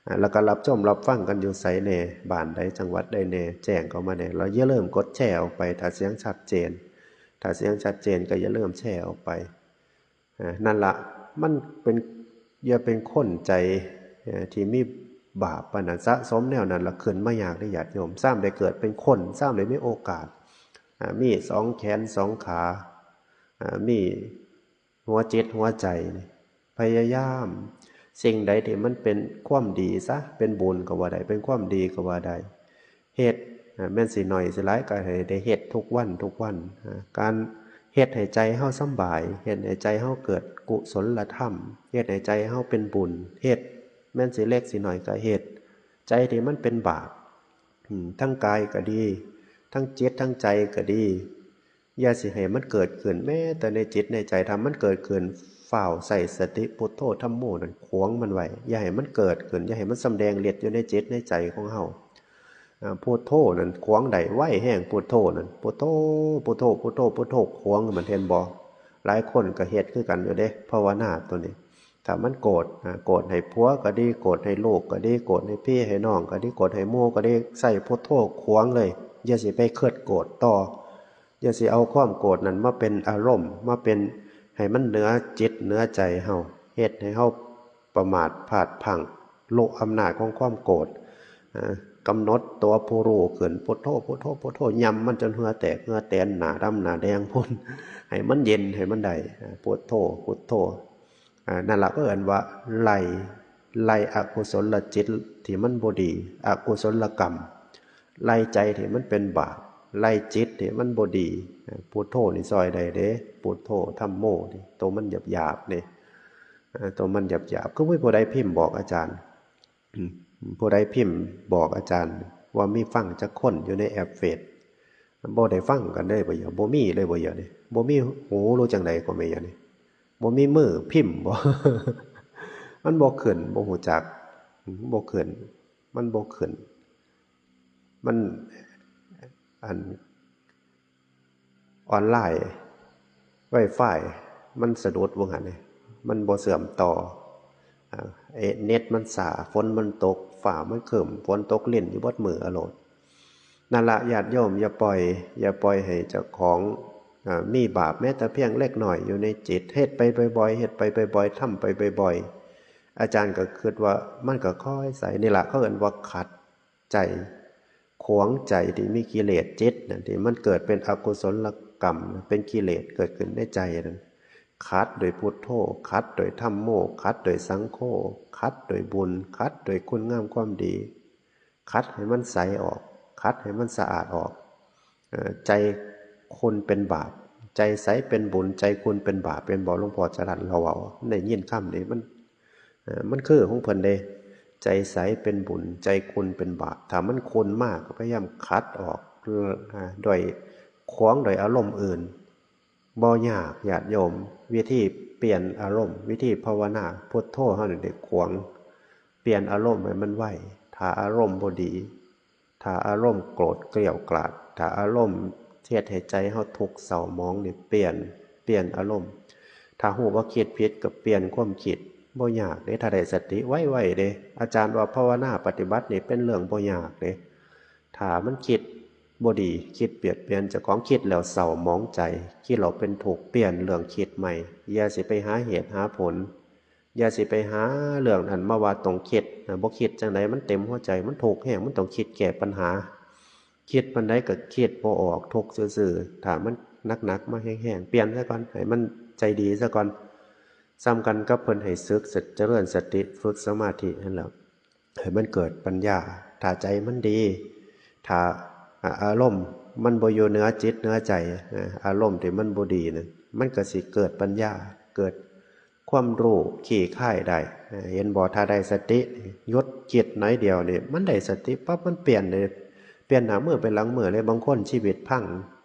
อ่า แล้วก็รับชมรับฟังกันอยู่ไสแหน่ บ้านใดจังหวัดใดแหน่ แจ้งเข้ามาแหน่ แล้วอย่าลืมกดแชร์ออกไป ถ้าเสียงชัดเจน ถ้าเสียงชัดเจนก็อย่าลืมแชร์ออกไป อ่า นั่นละ มันเป็น อย่าเป็นคนใจ เอ่อ ที่มีบาปปานนั้น สะสมแนวนั้นละ ขึ้นมายากเด้ ญาติโยม ซ้ำได้เกิดเป็นคน ซ้ำได้มีโอกาส อ่า มีสองแขนสองขา อ่า มีหัวจิตหัวใจนี่ พยายาม สิ่งใดที่มันเป็นความดีซะ เป็นบุญก็ว่าได้ เป็นความดีก็ว่าได้ เฮ็ด อ่า แม่นสิน้อยสิหลายก็ให้ได้เฮ็ดทุกวันทุกวัน อ่า การเฮ็ดให้ใจเฮาสำบาย เฮ็ดให้ใจเฮาเกิดกุศลธรรม เฮ็ดให้ใจเฮาเป็นบุญ เฮ็ด แม่นสิเล็กสิน้อยก็เฮ็ด ใจที่มันเป็นบาป อืม ทั้งกายก็ดี ทั้งจิตทั้งใจก็ดี อย่าสิให้มันเกิดขึ้นแม้แต่ในจิตในใจ ถ้ามันเกิดขึ้น ฟ้าวใส่สติพุทโธธัมโมนั่นขวางมันไว้ อย่าให้มันเกิดขึ้น อย่าให้มันสำแดงฤทธิ์อยู่ในจิตในใจของเฮา อ่า พุทโธนั่นขวางได้ไวแฮง พุทโธนั่น พุทโธ พุทโธ พุทโธ พุทโธ ขวางมัน เห็นบ่ หลายคนก็เฮ็ดคือกันอยู่เด้ ภาวนาตัวนี้ ถ้ามันโกรธ อ่า โกรธให้ผัวก็ดี โกรธให้ลูกก็ดี โกรธให้พี่ให้น้องก็ดี โกรธให้หมู่ก็ดี ใส่พุทโธขวางเลย อย่าสิไปคิดโกรธต่อ อย่าสิเอาความโกรธนั้นมาเป็นอารมณ์ มาเป็น ให้มันเหนือจิตเหนือใจเฮา เฮ็ดให้เฮาประมาทพลาดพลั้ง โละอำนาจของความโกรธ อ่า กำหนดตัวผู้รู้ขึ้น พุทโธ พุทโธ พุทโธ ยำมันจนเหงื่อแตกเหงื่อแตน หน้าดำหน้าแดงพุ้น ให้มันเย็น ให้มันได้ อ่า พุทโธ พุทโธ อ่า นั่นล่ะก็เอิ้นว่าไล่ ไล่อกุศลจิตที่มันบ่ดี อกุศลกรรม ไล่ใจที่มันเป็นบาป ไล่จิตที่มันบ่ดี อ่า พุทโธนี่ซ่อยได้เด้ พุทโธ ธัมโมนี่ ตัวมันหยาบๆ นี่ อ่า ตัวมันหยาบๆ คือมีผู้ใดพิมพ์บอกอาจารย์ อืม ผู้ใดพิมพ์บอกอาจารย์ว่ามีฟังจักคนอยู่ในแอปเฟซ บ่ได้ฟังกันเลยบ่เดี๋ยว บ่มีเลยบ่เดี๋ยวนี้ บ่มีหูหรือจั่งใดก็แม่นเดี๋ยวนี้ บ่มีมือพิมพ์บ่ มันบ่ขึ้น บ่ฮู้จัก อืม บ่ขึ้น มันบ่ขึ้น มัน อัน ออนไลน์ ไวฟาย มันสะดุดว่าหั่นนี่ มันบ่เชื่อมต่อ อ่า เอ เน็ตมันช้า ฝนมันตก ฟ้ามันครึ้ม ฝนตกรินอยู่เบิดมื้ออะโลด นั่นละ ญาติโยม อย่าปล่อย อย่าปล่อยให้เจ้าของ อ่า มีบาปแม้แต่เพียงเล็กน้อยอยู่ในจิต เฮ็ดไปบ่อยๆ เฮ็ดไปบ่อยๆ ทำไปบ่อยๆ อาจารย์ก็คิดว่ามันก็ค่อยใส นี่ละ เขาเอิ้นว่าขัด ใจ ขวางใจที่มีกิเลสจิตนะ ที่มันเกิดเป็นอกุศลกรรม เป็นกิเลสเกิดขึ้นในใจนั้น ขัดโดยพุทโธ ขัดโดยธัมโม ขัดโดยสังโฆ ขัดโดยบุญ ขัดโดยคุณงามความดี ขัดให้มันใสออก ขัดให้มันสะอาดออก เอ่อ ใจคุณเป็นบาป ใจใสเป็นบุญ ใจคุณเป็นบาป เป็นบ่ หลวงพ่อจรัญเราเอา ได้ยินคำนี้มัน เอ่อ มันคือของเพิ่นเด้ ใจใสเป็นบุญ ใจคุณเป็นบาป ถ้ามันคุณมากก็พยายามขัดออก เอ่อ โดยขวางโดยอารมณ์อื่น บ่ยากญาติโยม วิธีเปลี่ยนอารมณ์ วิธีภาวนา พุทโธเฮานี่ได้ขวาง เปลี่ยนอารมณ์ให้มันไว ถ้าอารมณ์บ่ดี ถ้าอารมณ์โกรธเกลี้ยวกล่อม ถ้าอารมณ์เฮ็ดให้ใจเฮาทุกข์เศร้าหมองนี่ เปลี่ยน เปลี่ยนอารมณ์ ถ้าฮู้ว่าคิดผิดก็เปลี่ยนความคิด บ่ยากเด้ ถ้าได้สติไวๆเด้ อาจารย์ว่าภาวนาปฏิบัตินี่เป็นเรื่องบ่ยากเด้ ถ้ามันคิดบ่ดี คิดเบียดเบียนเจ้าของ คิดแล้วเศร้าหมองใจ คิดแล้วเป็นทุกข์ เปลี่ยนเรื่องคิดใหม่ อย่าสิไปหาเหตุหาผล อย่าสิไปหาเรื่องนั้นมาว่าต้องคิดนะ บ่คิดจั่งใด มันเต็มหัวใจ มันทุกข์แฮง มันต้องคิดแก้ปัญหา คิดปานใดก็คิดบ่ออก ทุกข์ซื่อๆ ถ้ามันหนักๆมาแฮงๆ เปลี่ยนซะก่อน ให้มันใจดีซะก่อน ส่ำกันกับเพิ่นให้ฝึกสติ เจริญสติ ฝึกสมาธินั่นแหละ ให้มันเกิดปัญญา ถ้าใจมันดี ถ้า อ่า อารมณ์มันบ่อยู่เหนือจิตเหนือใจ อ่า อารมณ์ที่มันบ่ดีนั่น มันก็สิเกิดปัญญา เกิดความรู้คลี่คลายได้ อ่า เห็นบ่ ถ้าได้สติ หยุดคิดหน่อยเดียวนี่ มันได้สติปั๊บ มันเปลี่ยนเลย เปลี่ยนหน้ามือเป็นหลังมือเลย บางคนชีวิตพัง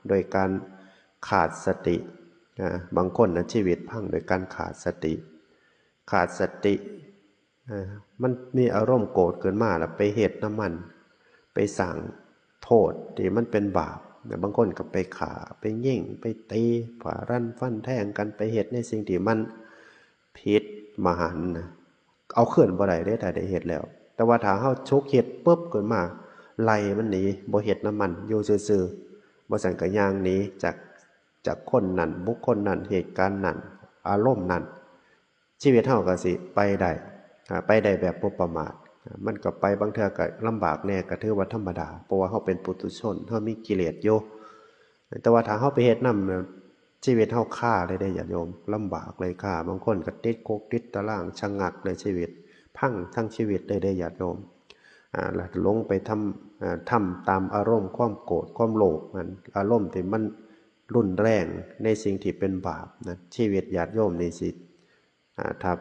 โดยการขาดสติ อ่า บางคนนะชีวิตพังโดยการขาดสติ ขาดสติ เอ่อ มันมีอารมณ์โกรธขึ้นมาแล้วไปเฮ็ดนำมัน ไปสร้างโทษที่มันเป็นบาปนะ บางคนก็ไปฆ่า ไปยิง ไปตี ผ่ารันฟันแทงกัน ไปเฮ็ดในสิ่งที่มันผิดมหันต์นะ เอาคืนบ่ได้เด้ ถ้าได้เฮ็ดแล้ว แต่ว่าถ้าเฮาฉุกคิดปุ๊บขึ้นมา ไล่มันหนี บ่เฮ็ดนำมัน อยู่ซื่อๆ บ่ซั้นก็ย่างหนีจาก จากคนนั้น บุคคลนั้น เหตุการณ์นั้น อารมณ์นั้น ชีวิตเฮาก็สิไปได้ อ่า ไปได้แบบบ่ประมาท อ่า มันก็ไปบางเทื่อก็ลำบากแหน่ ก็ถือว่าธรรมดา เพราะว่าเฮาเป็นปุถุชน เฮามีกิเลสอยู่ แต่ว่าถ้าเฮาไปเฮ็ดนำ ชีวิตเฮาคาเลยเด้ญาติโยม ลำบากเลยคา บางคนก็ติดคุกติดตาราง ชะงักเลยชีวิต พังทั้งชีวิตเลยเด้ญาติโยม อ่า แล้วหลงไปทำ อ่า ทำตามอารมณ์ความโกรธ ความโลภนั่น อารมณ์ที่มันรุนแรงในสิ่งที่เป็นบาปนะ ชีวิตญาติโยมนี่สิ อ่า ถ้า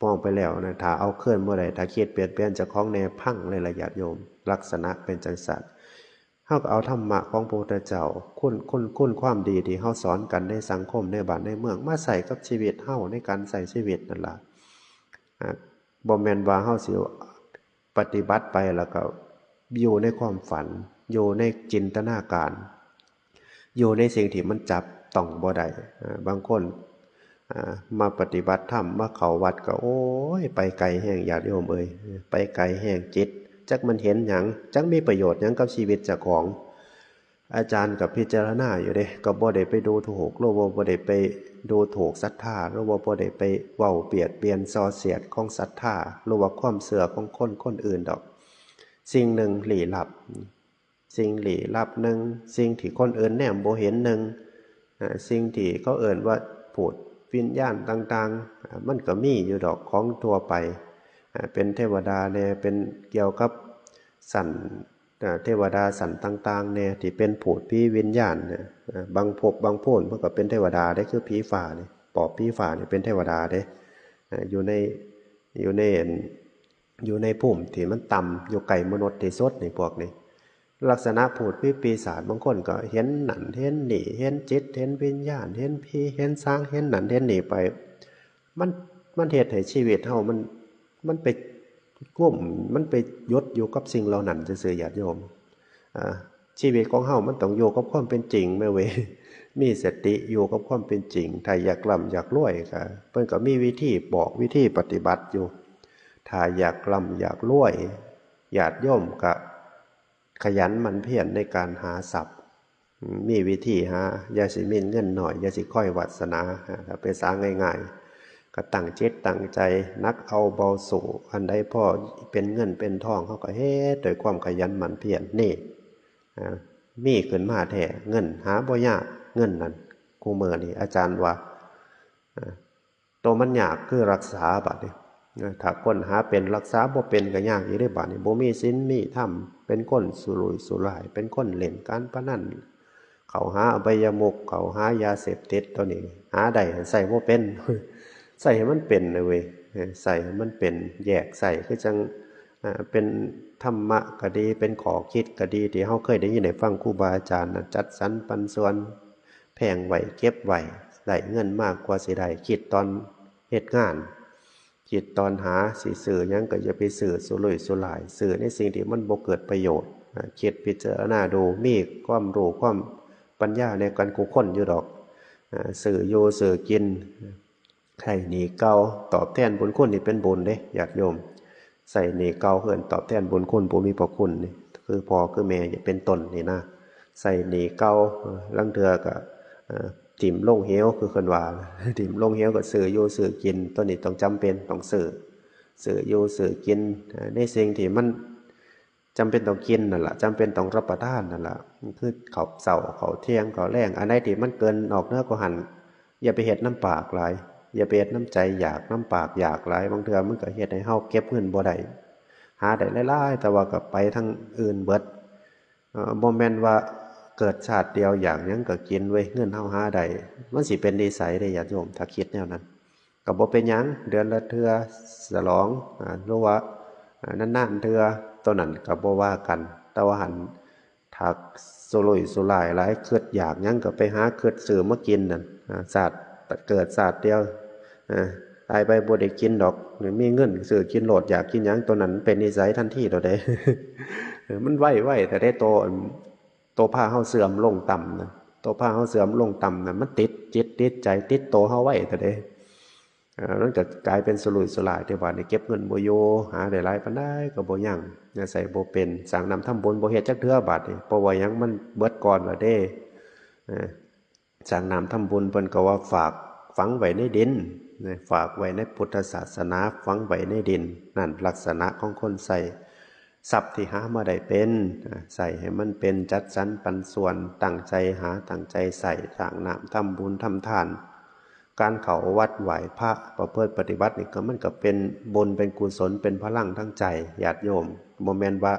มองไปแล้วนะ ถ้าเอาคืนบ่ได้ ถ้าคิดเปลี่ยนแปลงเจ้าของแหน่ พังเลยล่ะญาติโยม ลักษณะเป็นจั่งซั้น เฮาก็เอาธรรมะของพระพุทธเจ้า คุณ คุณ คุณความดีที่เฮาสอนกันในสังคม ในบ้านในเมือง มาใช้กับชีวิตเฮา ในการใช้ชีวิตนั่นล่ะ อ่า บ่แม่นว่าเฮาสิปฏิบัติไปแล้วก็อยู่ในความฝัน อยู่ในจินตนาการ อยู่ในสิ่งที่มันจับต้องบ่ได้ อ่า บางคน อ่า มาปฏิบัติธรรม มาเข้าวัดก็ โอ้ย ไปไกลแฮงญาติโยมเอ้ย ไปไกลแฮง จิต จักมันเห็นหยัง จักมีประโยชน์หยังกับชีวิตเจ้าของ อาจารย์ก็พิจารณาอยู่เด้ ก็บ่ได้ไปดูถูก หรือว่าบ่ได้ไปดูถูกศรัทธา หรือว่าบ่ได้ไปเว้าเบียดเบียนส่อเสียดของศรัทธา หรือว่าความเชื่อของคนคนอื่นดอก สิ่งหนึ่งลี้ลับ สิ่งลี้ลับหนึ่ง สิ่งที่คนอื่นแนมบ่เห็นหนึ่ง อ่า สิ่งที่เขาเอิ้นว่าภูตวิญญาณต่างๆ อ่า มันก็มีอยู่ดอก ของทั่วไป อ่า เป็นเทวดาแหน่ เป็นเกี่ยวกับชั้น อ่า เทวดาชั้นต่างๆแหน่ ที่เป็นภูตผีวิญญาณเนี่ย อ่า บางภพบางภูมิมันก็เป็นเทวดาเด้ คือผีฟ้านี่ ปอบผีฟ้านี่เป็นเทวดาเด้ อ่า อยู่ใน อยู่ใน อยู่ในภูมิที่มันต่ำ อยู่ใกล้มนุษย์ที่สุดนี่ พวกนี้ ลักษณะภูตผีปีศาจ บางคนก็เห็นนั่นเห็นนี่ เห็นจิต เห็นวิญญาณ เห็นผี เห็นสาง เห็นนั่นเห็นนี่ไป มัน มันเฮ็ดให้ชีวิตเฮามัน มันไปกุม มันไปหยุดอยู่กับสิ่งเหล่านั้นซื่อๆ ญาติโยม อ่า ชีวิตของเฮามันต้องอยู่กับความเป็นจริงแม่เว้ย มีสติอยู่กับความเป็นจริง ถ้าอยากร่ำอยากรวยก็ เพิ่นก็มีวิธีบอก วิธีปฏิบัติอยู่ ถ้าอยากร่ำอยากรวย ญาติโยมก็ขยันหมั่นเพียรในการหาทรัพย์ มีวิธีหา อย่าสิมีเงินน้อย อย่าสิคอยวาสนา อ่า ถ้าไปสาง่าย ก็ตั้งจิตตั้งใจ หนักเอาเบาสู้ อันใดพอเป็นเงินเป็นทอง เฮาก็เฮ็ดด้วยความขยันหมั่นเพียร นี่ อ่า มีขึ้นมาแท้ เงินหาบ่ยาก เงินนั่น คู่มื้อนี้อาจารย์ว่า อ่า ตัวมันยากคือรักษา บาดนี้ อ่า ถ้าคนหาเป็น รักษาบ่เป็นก็ยากอีกเด้ บาดนี้ บ่มีศีลมีธรรม เป็นคนสุรุ่ยสุร่าย เป็นคนเล่นการพนัน เข้าหาอบายมุข เข้าหายาเสพติด ตัวนี้ หาได้ใช้บ่เป็น ใช้ให้มันเป็นนะเว้ย เออ ใช้ให้มันเป็น แยกใช้ คือจั่ง อ่า เป็นธรรมะก็ดี เป็นข้อคิดก็ดี ที่เฮาเคยได้ยินได้ฟังครูบาอาจารย์น่ะ จัดสรรปันส่วน แผงไว้ เก็บไว้ ได้เงินมากกว่าสิได้ คิดตอนเฮ็ดงาน คิดตอนหา สิซื้อหยังก็อย่าไปซื้อสุรุ่ยสุร่าย ซื้อในสิ่งที่มันบ่เกิดประโยชน์ อ่า คิดพิจารณาดู มีความรู้ความปัญญาในการคู่คนอยู่ดอก อ่า ซื้ออยู่ซื้อกิน ใช้หนี้เก่า ตอบแทนบุญคุณนี่เป็นบุญเด้ ญาติโยม ใช้หนี้เก่าเอิ้นตอบแทนบุญคุณผู้มีพระคุณนี่ คือพ่อคือแม่เป็นต้นนี่นะ ใช้หนี้เก่า เอ่อ ลางเทื่อก็ เอ่อ ถิ่มลงเหว คือเพิ่นว่า ถิ่มลงเหวก็ซื้ออยู่ซื้อกิน ตัวนี้ต้องจำเป็นต้องซื้อ ซื้ออยู่ซื้อกิน เอ่อ ในสิ่งที่มัน จำเป็นต้องกินนั่นล่ะ จำเป็นต้องรับประทานนั่นล่ะ คือข้าวเช้า ข้าวเที่ยง ข้าวแลง อันใดที่มันเกินนอกเหนือกว่าหั้น อย่าไปเฮ็ดนำปากหลาย อย่าไปเฮ็ดนำใจอยาก นำปากอยากหลาย บางเทื่อมันก็เฮ็ดให้เฮาเก็บเงินบ่ได้ หาได้หลายๆ แต่ว่าก็ไปทางอื่นเบิด เอ่อ บ่แม่นว่าเกิดชาติเดียวอยากหยังก็กินเว้ย เงินเฮาหาได้ มันสิเป็นนิสัยเด้ ญาติโยม ถ้าคิดแนวนั้น ก็บ่เป็นหยัง เดือนละเทื่อฉลอง อ่า หรือว่า อ่า นานๆ เทื่อ ตัวนั้นก็บ่ว่ากัน แต่ว่าหั้น ถ้าสุรุ่ยสุร่ายหลาย คิดอยากหยังก็ไปหาคิดซื้อมากินนั่น อ่า ชาติเกิดชาติเดียว อ่า ตายไปบ่ได้กินดอก มีเงินซื้อกินโลด อยากกินหยัง ตัวนั้นเป็นนิสัยทันทีโลดเด้ เออ มันไวๆ แต่ได้โต โตพาเฮาเสื่อมลงต่ำนะ โตพาเฮาเสื่อมลงต่ำนะ มันติดจิตติดใจติดโตเฮาไว้แต่เด้ เอ่อ มันก็กลายเป็นสุรุ่ยสุร่าย แต่บาดนี้เก็บเงินบ่อยู่ หาได้หลายปานใดก็บ่ยัง อาศัยบ่เป็น สร้างน้ำทำบุญบ่เฮ็ดจักเทื่อบาดนี้ เพราะว่าหยัง มันเบิดก่อนแล้วเด้ เอ่อ สร้างน้ำทำบุญเพิ่นก็ว่าฝากฝังไว้ในดินนะ ฝากไว้ในพุทธศาสนา ฝังไว้ในดิน นั่นลักษณะของคนใช้ ทรัพย์ที่หามาได้เป็น อ่า ใช้ให้มันเป็น จัดสรรปันส่วน ตั้งใจหา ตั้งใจใช้ สร้างน้ำ ทำบุญ ทำทาน การเข้าวัดไหว้พระ ประพฤติปฏิบัตินี่ก็ มันก็เป็นบุญ เป็นกุศล เป็นพลังทางใจ ญาติโยม บ่แม่นว่า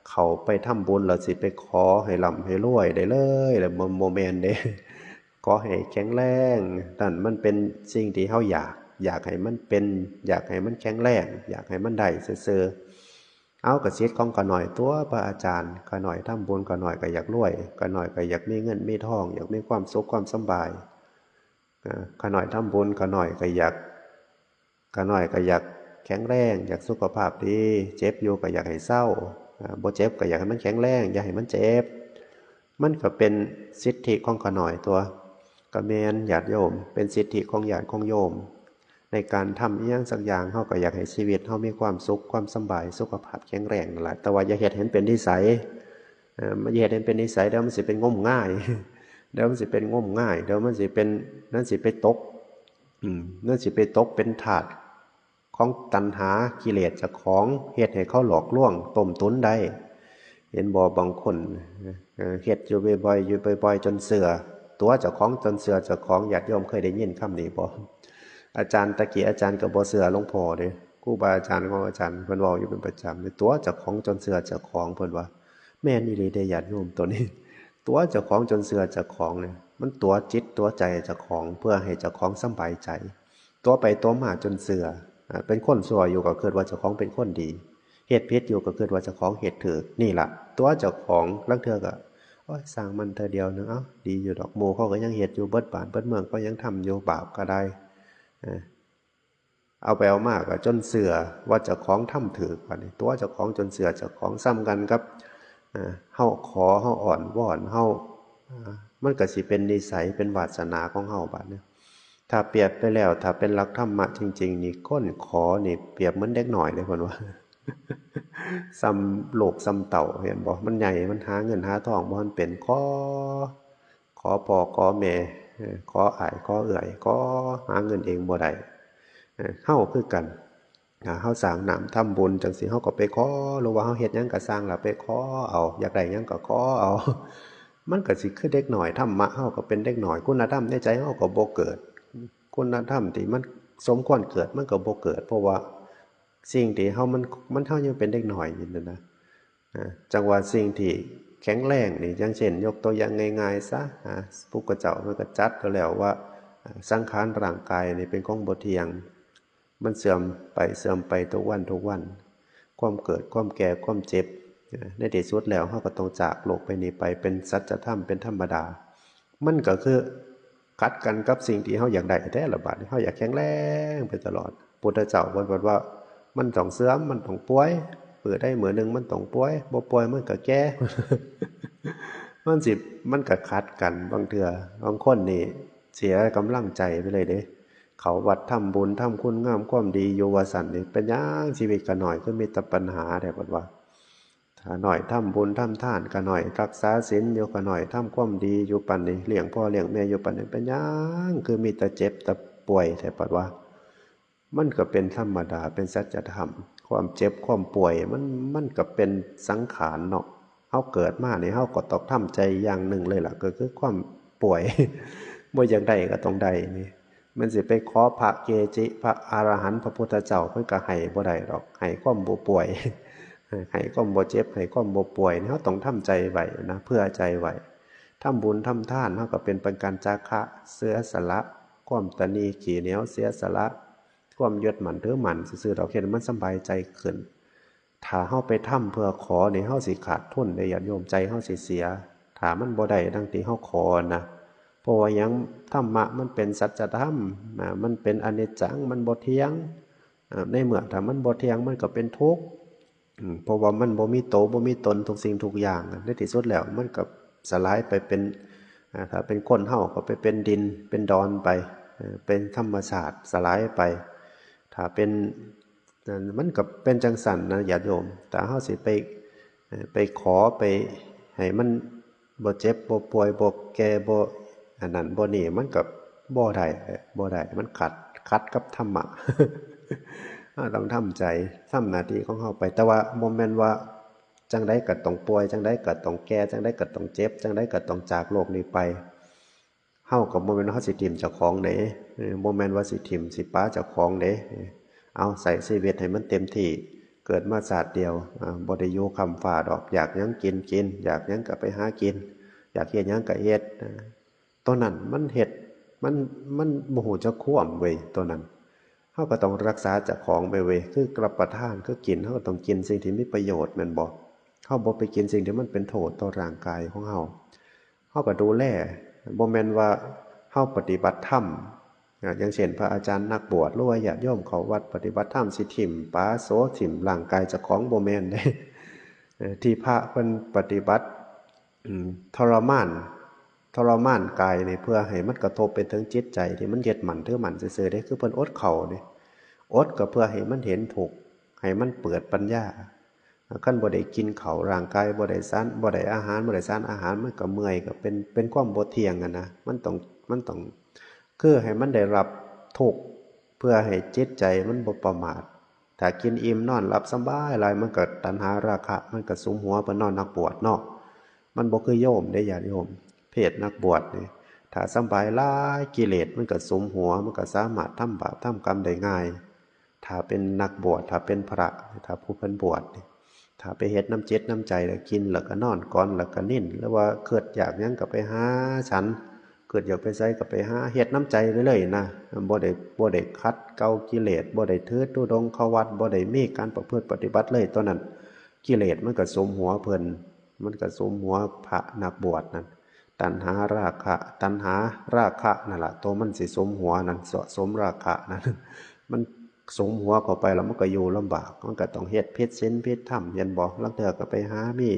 เข้าไปทำบุญแล้วสิไปขอให้ร่ำให้รวยได้เลย แล้วบ่ บ่แม่นเด้ ขอให้แข็งแรง นั่นมันเป็นสิ่งที่เฮาอยาก อยากให้มันเป็น อยากให้มันแข็งแรง อยากให้มันได้ซื่อๆ เอา ก็สิทธิ์ของข้าน้อยตั๊ว พระอาจารย์ ข้าน้อยทำบุญ ข้าน้อยก็อยากรวย ข้าน้อยก็อยากมีเงินมีทอง อยากมีความสุขความสำบาย อ่า ข้าน้อยทำบุญ ข้าน้อยก็อยาก ข้าน้อยก็อยากแข็งแรง อยากสุขภาพดี เจ็บอยู่ก็อยากให้เซา อ่า บ่เจ็บก็อยากให้มันแข็งแรง อย่าให้มันเจ็บ มันก็เป็นสิทธิของข้าน้อยตั๊ว ก็แม่น ญาติโยม เป็นสิทธิของญาติของโยม ในการทำอิหยังสักอย่าง เฮาก็อยากให้ชีวิตเฮามีความสุข ความสำบาย สุขภาพแข็งแรงนั่นล่ะ แต่ว่าอย่าเฮ็ดให้มันเป็นนิสัย เอ่อ อย่าเฮ็ดให้มันเป็นนิสัย เดี๋ยวมันสิไปงมงาย เดี๋ยวมันสิเป็นงมงาย เดี๋ยวมันสิเป็น นั่นสิไปตก อืม นั่นสิไปตกเป็นทาสของตัณหากิเลสเจ้าของ เฮ็ดให้เขาหลอกลวงต้มตุ๋นได้ เห็นบ่ บางคน เอ่อ เฮ็ดอยู่บ่อยๆ อยู่บ่อยๆ จนเชื่อตั๋วเจ้าของ จนเชื่อเจ้าของ ญาติโยมเคยได้ยินคำนี้บ่ อาจารย์ตะกี้อาจารย์ก็บ่เชื่อหลวงพ่อเด้ ครูบาอาจารย์ของอาจารย์เพิ่นเว้าอยู่เป็นประจำ ตั๋วเจ้าของจนเชื่อเจ้าของ เพิ่นว่า แม่นอีหลีเด้ญาติโยม ตัวนี้ ตั๋วเจ้าของจนเชื่อเจ้าของเนี่ย มันตั๋วจิตตั๋วใจเจ้าของ เพื่อให้เจ้าของสำบายใจ ตั๋วไปตั๋วมาจนเชื่อ อ่า เป็นคนชั่วอยู่ก็คิดว่าเจ้าของเป็นคนดี เฮ็ดผิดอยู่ก็คิดว่าเจ้าของเฮ็ดถูก นี่ล่ะตั๋วเจ้าของ ลางเทื่อก็ โอ๊ย ซ่างมันเทื่อเดียวหนึ่ง เอ้า ดีอยู่ดอก หมู่เขาก็ยังเฮ็ดอยู่ เบิดบ้านเบิดเมืองเขายังทำอยู่ บาปก็ได้ เออ เอาไปเอามาก็จนเชื่อว่าเจ้าของทำถูก บาดนี้ตั๋วเจ้าของจนเชื่อเจ้าของ ส่ำกันกับ เอ่อ เฮาขอ เฮาอ้อนวอน เฮา อ่า มันก็สิเป็นนิสัย เป็นวาสนาของเฮา บาดนี้ ถ้าเปรียบไปแล้ว ถ้าเป็นหลักธรรมะจริงๆ นี่ คนขอนี่เปรียบเหมือนเด็กน้อยเลย เพิ่นว่า ส่ำลูกส่ำเต้า เห็นบ่ มันใหญ่ มันหาเงินหาทองบ่ทันเป็น ขอ ขอพ่อขอแม่ เอ่อ ขออ้ายขอเอื้อย ขอหาเงินเองบ่ได้ เฮาคือกัน เฮาสร้างน้ำทำบุญจั่งซี้ เฮาก็ไปขอ หรือว่าเฮาเฮ็ดหยังก็ซ่างล่ะ ไปขอเอา อยากได้หยังก็ขอเอา มันก็สิคือเด็กน้อย ธรรมะเฮาก็เป็นเด็กน้อย คุณธรรมในใจเฮาก็บ่เกิด คุณธรรมที่มันสมควรเกิดมันก็บ่เกิด เพราะว่าสิ่งที่เฮามัน มัน เฮายังเป็นเด็กน้อยอยู่นั่นนะ จั่งว่าสิ่งที่แข็งแรงนี่ อย่างเช่น ยกตัวอย่างง่ายๆซะ พระพุทธเจ้าเพิ่นก็จัดไว้แล้วว่า สังขารร่างกายนี่เป็นของบ่เที่ยง มันเสื่อมไปเสื่อมไปทุกวันทุกวัน ความเกิด ความแก่ ความเจ็บ ในที่สุดแล้วเฮาก็ต้องจากโลกใบนี้ไป เป็นสัจธรรม เป็นธรรมดา มันก็คือขัดกันกับสิ่งที่เฮาอยากได้แท้ละบาดนี้ เฮาอยากแข็งแรงไปตลอด พุทธเจ้าเพิ่นบอกว่า มันต้องเสื่อม มันต้องป่วย มื้อใดมื้อหนึ่งมันต้องป่วย บ่ป่วยมันก็แก่ มันสิ มันก็ขัดกัน บางเทื่อ บางคนนี่เสียกำลังใจไปเลยเด้ เข้าวัดทำบุญทำคุณงามความดีอยู่ว่าซั่นนี่ เป็นหยังชีวิตข้าน้อยคือมีแต่ปัญหาแท้ เพิ่นว่า ข้าน้อยทำบุญทำทาน ข้าน้อยรักษาศีลอยู่ ข้าน้อยทำความดีอยู่ ปานนี้เลี้ยงพ่อเลี้ยงแม่อยู่ ปานนี้ เป็นหยังคือมีแต่เจ็บแต่ป่วยแท้ เพิ่นว่า มันก็เป็นธรรมดา เป็นสัจธรรม ความเจ็บความป่วยมัน มันก็เป็นสังขารเนาะ เฮาเกิดมานี่เฮาก็ต้องทำใจอย่างหนึ่งเลยล่ะ ก็คือความป่วย บ่อยากได้ก็ต้องได้นี่ มันสิไปขอพระเกจิ พระอรหันต์ พระพุทธเจ้า เพิ่นก็ให้บ่ได้ดอก ให้ความบ่ป่วย ให้ความบ่เจ็บ ให้ความบ่ป่วยนี่ เฮาต้องทำใจไว้นะ เผื่อใจไว้ ทำบุญทำทาน เฮาก็เป็น เป็นการจาคะ เสียสละ ความตระหนี่ขี้เหนียว เสียสละ ความยึดมั่นถือมั่นซื่อๆดอก เฮ็ดให้มันสำบายใจขึ้น ถ้าเฮาไปทำเพื่อขอนี่ เฮาสิขาดทุนเด้ญาติโยม ใจเฮาสิเสีย ถ้ามันบ่ได้ดังที่เฮาขอนะ เพราะว่าหยัง ธรรมะมันเป็นสัจธรรมนะ มันเป็นอนิจจัง มันบ่เที่ยง อ่า ในเมื่อถ้ามันบ่เที่ยง มันก็เป็นทุกข์ อืม เพราะว่ามันบ่มีโต บ่มีตน ทุกสิ่งทุกอย่าง ในที่สุดแล้วมันก็สลายไปเป็น อ่า ถ้าเป็นคนเฮาก็ไปเป็นดิน เป็นดอนไป เอ่อ เป็นธรรมชาติ สลายไป ถ้าเป็น นั่น มันก็เป็นจั่งซั้นนะญาติโยม ถ้าเฮาสิไป เอ่อ ไปขอ ไปให้มันบ่เจ็บ บ่ป่วย บ่แก่ บ่อันนั้น บ่นี่ มันก็บ่ได้ บ่ได้ มันขัด ขัดกับธรรมะ เฮาต้องทำใจ ทำหน้าที่ของเฮาไป แต่ว่าบ่แม่นว่าจั่งใดก็ต้องป่วย จั่งใดก็ต้องแก่ จั่งใดก็ต้องเจ็บ จั่งใดก็ต้องจากโลกนี้ไป เฮาก็บ่แม่นว่าเฮาสิถิ่มเจ้าของเด้ เออ บ่แม่นว่าสิถิ่มสิปาเจ้าของเด้ เออ เอาใช้ชีวิตให้มันเต็มที่ เกิดมาชาติเดียว อ่า บ่ได้อยู่ค้ำฟ้าดอก อยากหยังกินกิน อยากหยังก็ไปหากิน อยากเฮ็ดหยังก็เฮ็ด อ่า ตัวนั้นมันเฮ็ด มัน มันบ่ฮู้จักความเว้ย ตัวนั้น เฮาก็ต้องรักษาเจ้าของไปเว้ย คือรับประทาน คือกิน เฮาก็ต้องกินสิ่งที่มีประโยชน์แม่นบ่ เฮาบ่ไปกินสิ่งที่มันเป็นโทษต่อร่างกายของเฮา เฮาก็ดูแล บ่แม่นว่าเฮาปฏิบัติธรรม อ่า อย่างเช่น พระอาจารย์นักบวช หรือว่าญาติโยมเข้าวัดปฏิบัติธรรม สิถิ่มป๋าโส ถิ่มร่างกายเจ้าของ บ่แม่นเด้ เอ่อ ที่พระเพิ่นปฏิบัติ อืม ทรมาน ทรมานกายนี่เพื่อให้มันกระทบไปถึงจิตใจที่มันยึดมั่นถือมั่นซื่อๆเด้ คือเพิ่นอดข้าวนี่ อดก็เพื่อให้มันเห็นทุกข์ ให้มันเปิดปัญญา คันบ่ได้กินข้าว ร่างกายบ่ได้สาร บ่ได้อาหาร บ่ได้สารอาหาร มันก็เมื่อย ก็เป็น เป็นความบ่เที่ยงอะนะ มันต้อง มันต้อง คือให้มันได้รับทุกข์ เพื่อให้จิตใจมันบ่ประมาท ถ้ากินอิ่มนอนหลับสบายหลาย มันก็ตัณหาราคะ มันก็สุมหัว เพิ่นนอนนักบวชเนาะ มันบ่คือโยมเด้ญาติโยม เพศนักบวชนี่ ถ้าสำบายหลาย กิเลสมันก็สุมหัว มันก็สามารถทำบาปทำกรรมได้ง่าย ถ้าเป็นนักบวช ถ้าเป็นพระ ถ้าผู้เพิ่นบวชนี่ ถ้าไปเฮ็ดนำจิตนำใจ แล้วกิน แล้วก็นอน ก่อน แล้วก็นิน หรือว่าคิดอยากหยังก็ไปหาฉัน คิดอยากไปไสก็ไปหา เฮ็ดนำใจเรื่อยๆนะ บ่ได้ บ่ได้ขัดเกลากิเลส บ่ได้ถือธุดงควัตร บ่ได้มีการประพฤติปฏิบัติเลย ตอนนั้นกิเลสมันก็สุมหัวเพิ่น มันก็สุมหัวพระนักบวชนั่น ตัณหาราคะ ตัณหาราคะนั่นล่ะ ตัวมันสิสุมหัวนั่น สะสมราคะนั่น มันสุมหัวเข้าไปแล้วมันก็อยู่ลำบาก มันก็ต้องเฮ็ดผิดศีลผิดธรรม เห็นบ่ ลางเทื่อก็ไปหามี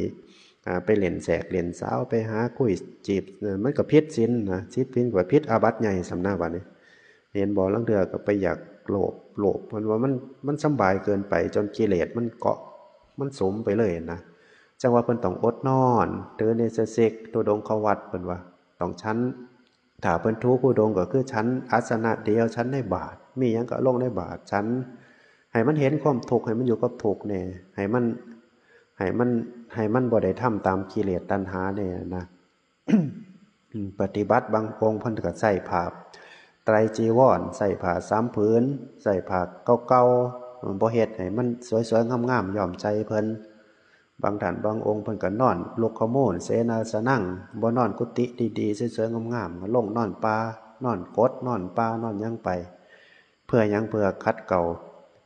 อ่า ไปเล่นแสกเล่นสาว ไปหาคุยจีบ เออ มันก็ผิดศีลนะ ผิดศีลก็ผิดอาบัติใหญ่ส่ำนะบัดนี้ เห็นบ่ ลางเทื่อก็ไปอยากโลภ โลภ มันว่ามัน มันสำบายเกินไป จนกิเลสมันเกาะ มันสุมไปเลยนะ จั่งว่าเพิ่นต้องอดนอน ถือเนสสิก ธุดงควัตร เพิ่นว่า ต้องฉัน ถ้าเพิ่นถือธุดงก็คือฉันอาสนะเดียว ฉันในบาตร มีหยังก็เอาลงในบาตรฉัน ให้มันเห็นความทุกข์ ให้มันอยู่กับทุกข์แหน่ ให้มัน ให้มัน ให้มันบ่ได้ทำตามกิเลสตัณหาแหน่นะ อืม ปฏิบัติบางองค์เพิ่นก็ใส่ผ้าไตรจีวร ใส่ผ้าสามผืน ใส่ผ้าเก่าๆ บ่เฮ็ดให้มันสวยๆ งามๆ ย้อมใส่เพิ่น บางท่านบางองค์เพิ่นก็นอนลุกขมูลเสนาสนัง บ่นอนกุฏิดีๆ สวยๆ งามๆ ลงนอนป่า นอนกด นอนป่า นอนหยังไป เพื่อหยัง เพื่อขัดเกลา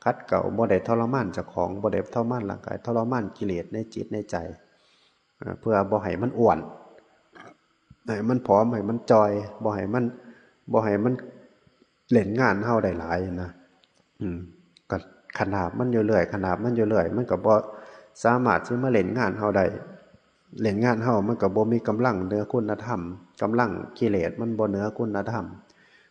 ขัดเกลา บ่ได้ทรมานเจ้าของ บ่ได้ทรมานร่างกาย ทรมานกิเลสในจิตในใจ อ่า เพื่อบ่ให้มันอ้วน ให้มันผอม ให้มันจ่อย บ่ให้มัน บ่ให้มันเล่นงานเฮาได้หลายนะ อืม ก็ขนาบมันอยู่เรื่อย ขนาบมันอยู่เรื่อย มันก็บ่สามารถสิมาเล่นงานเฮาได้ เล่นงานเฮามันก็บ่มีกำลังเหนือคุณธรรม กำลังกิเลสมันบ่เหนือคุณธรรม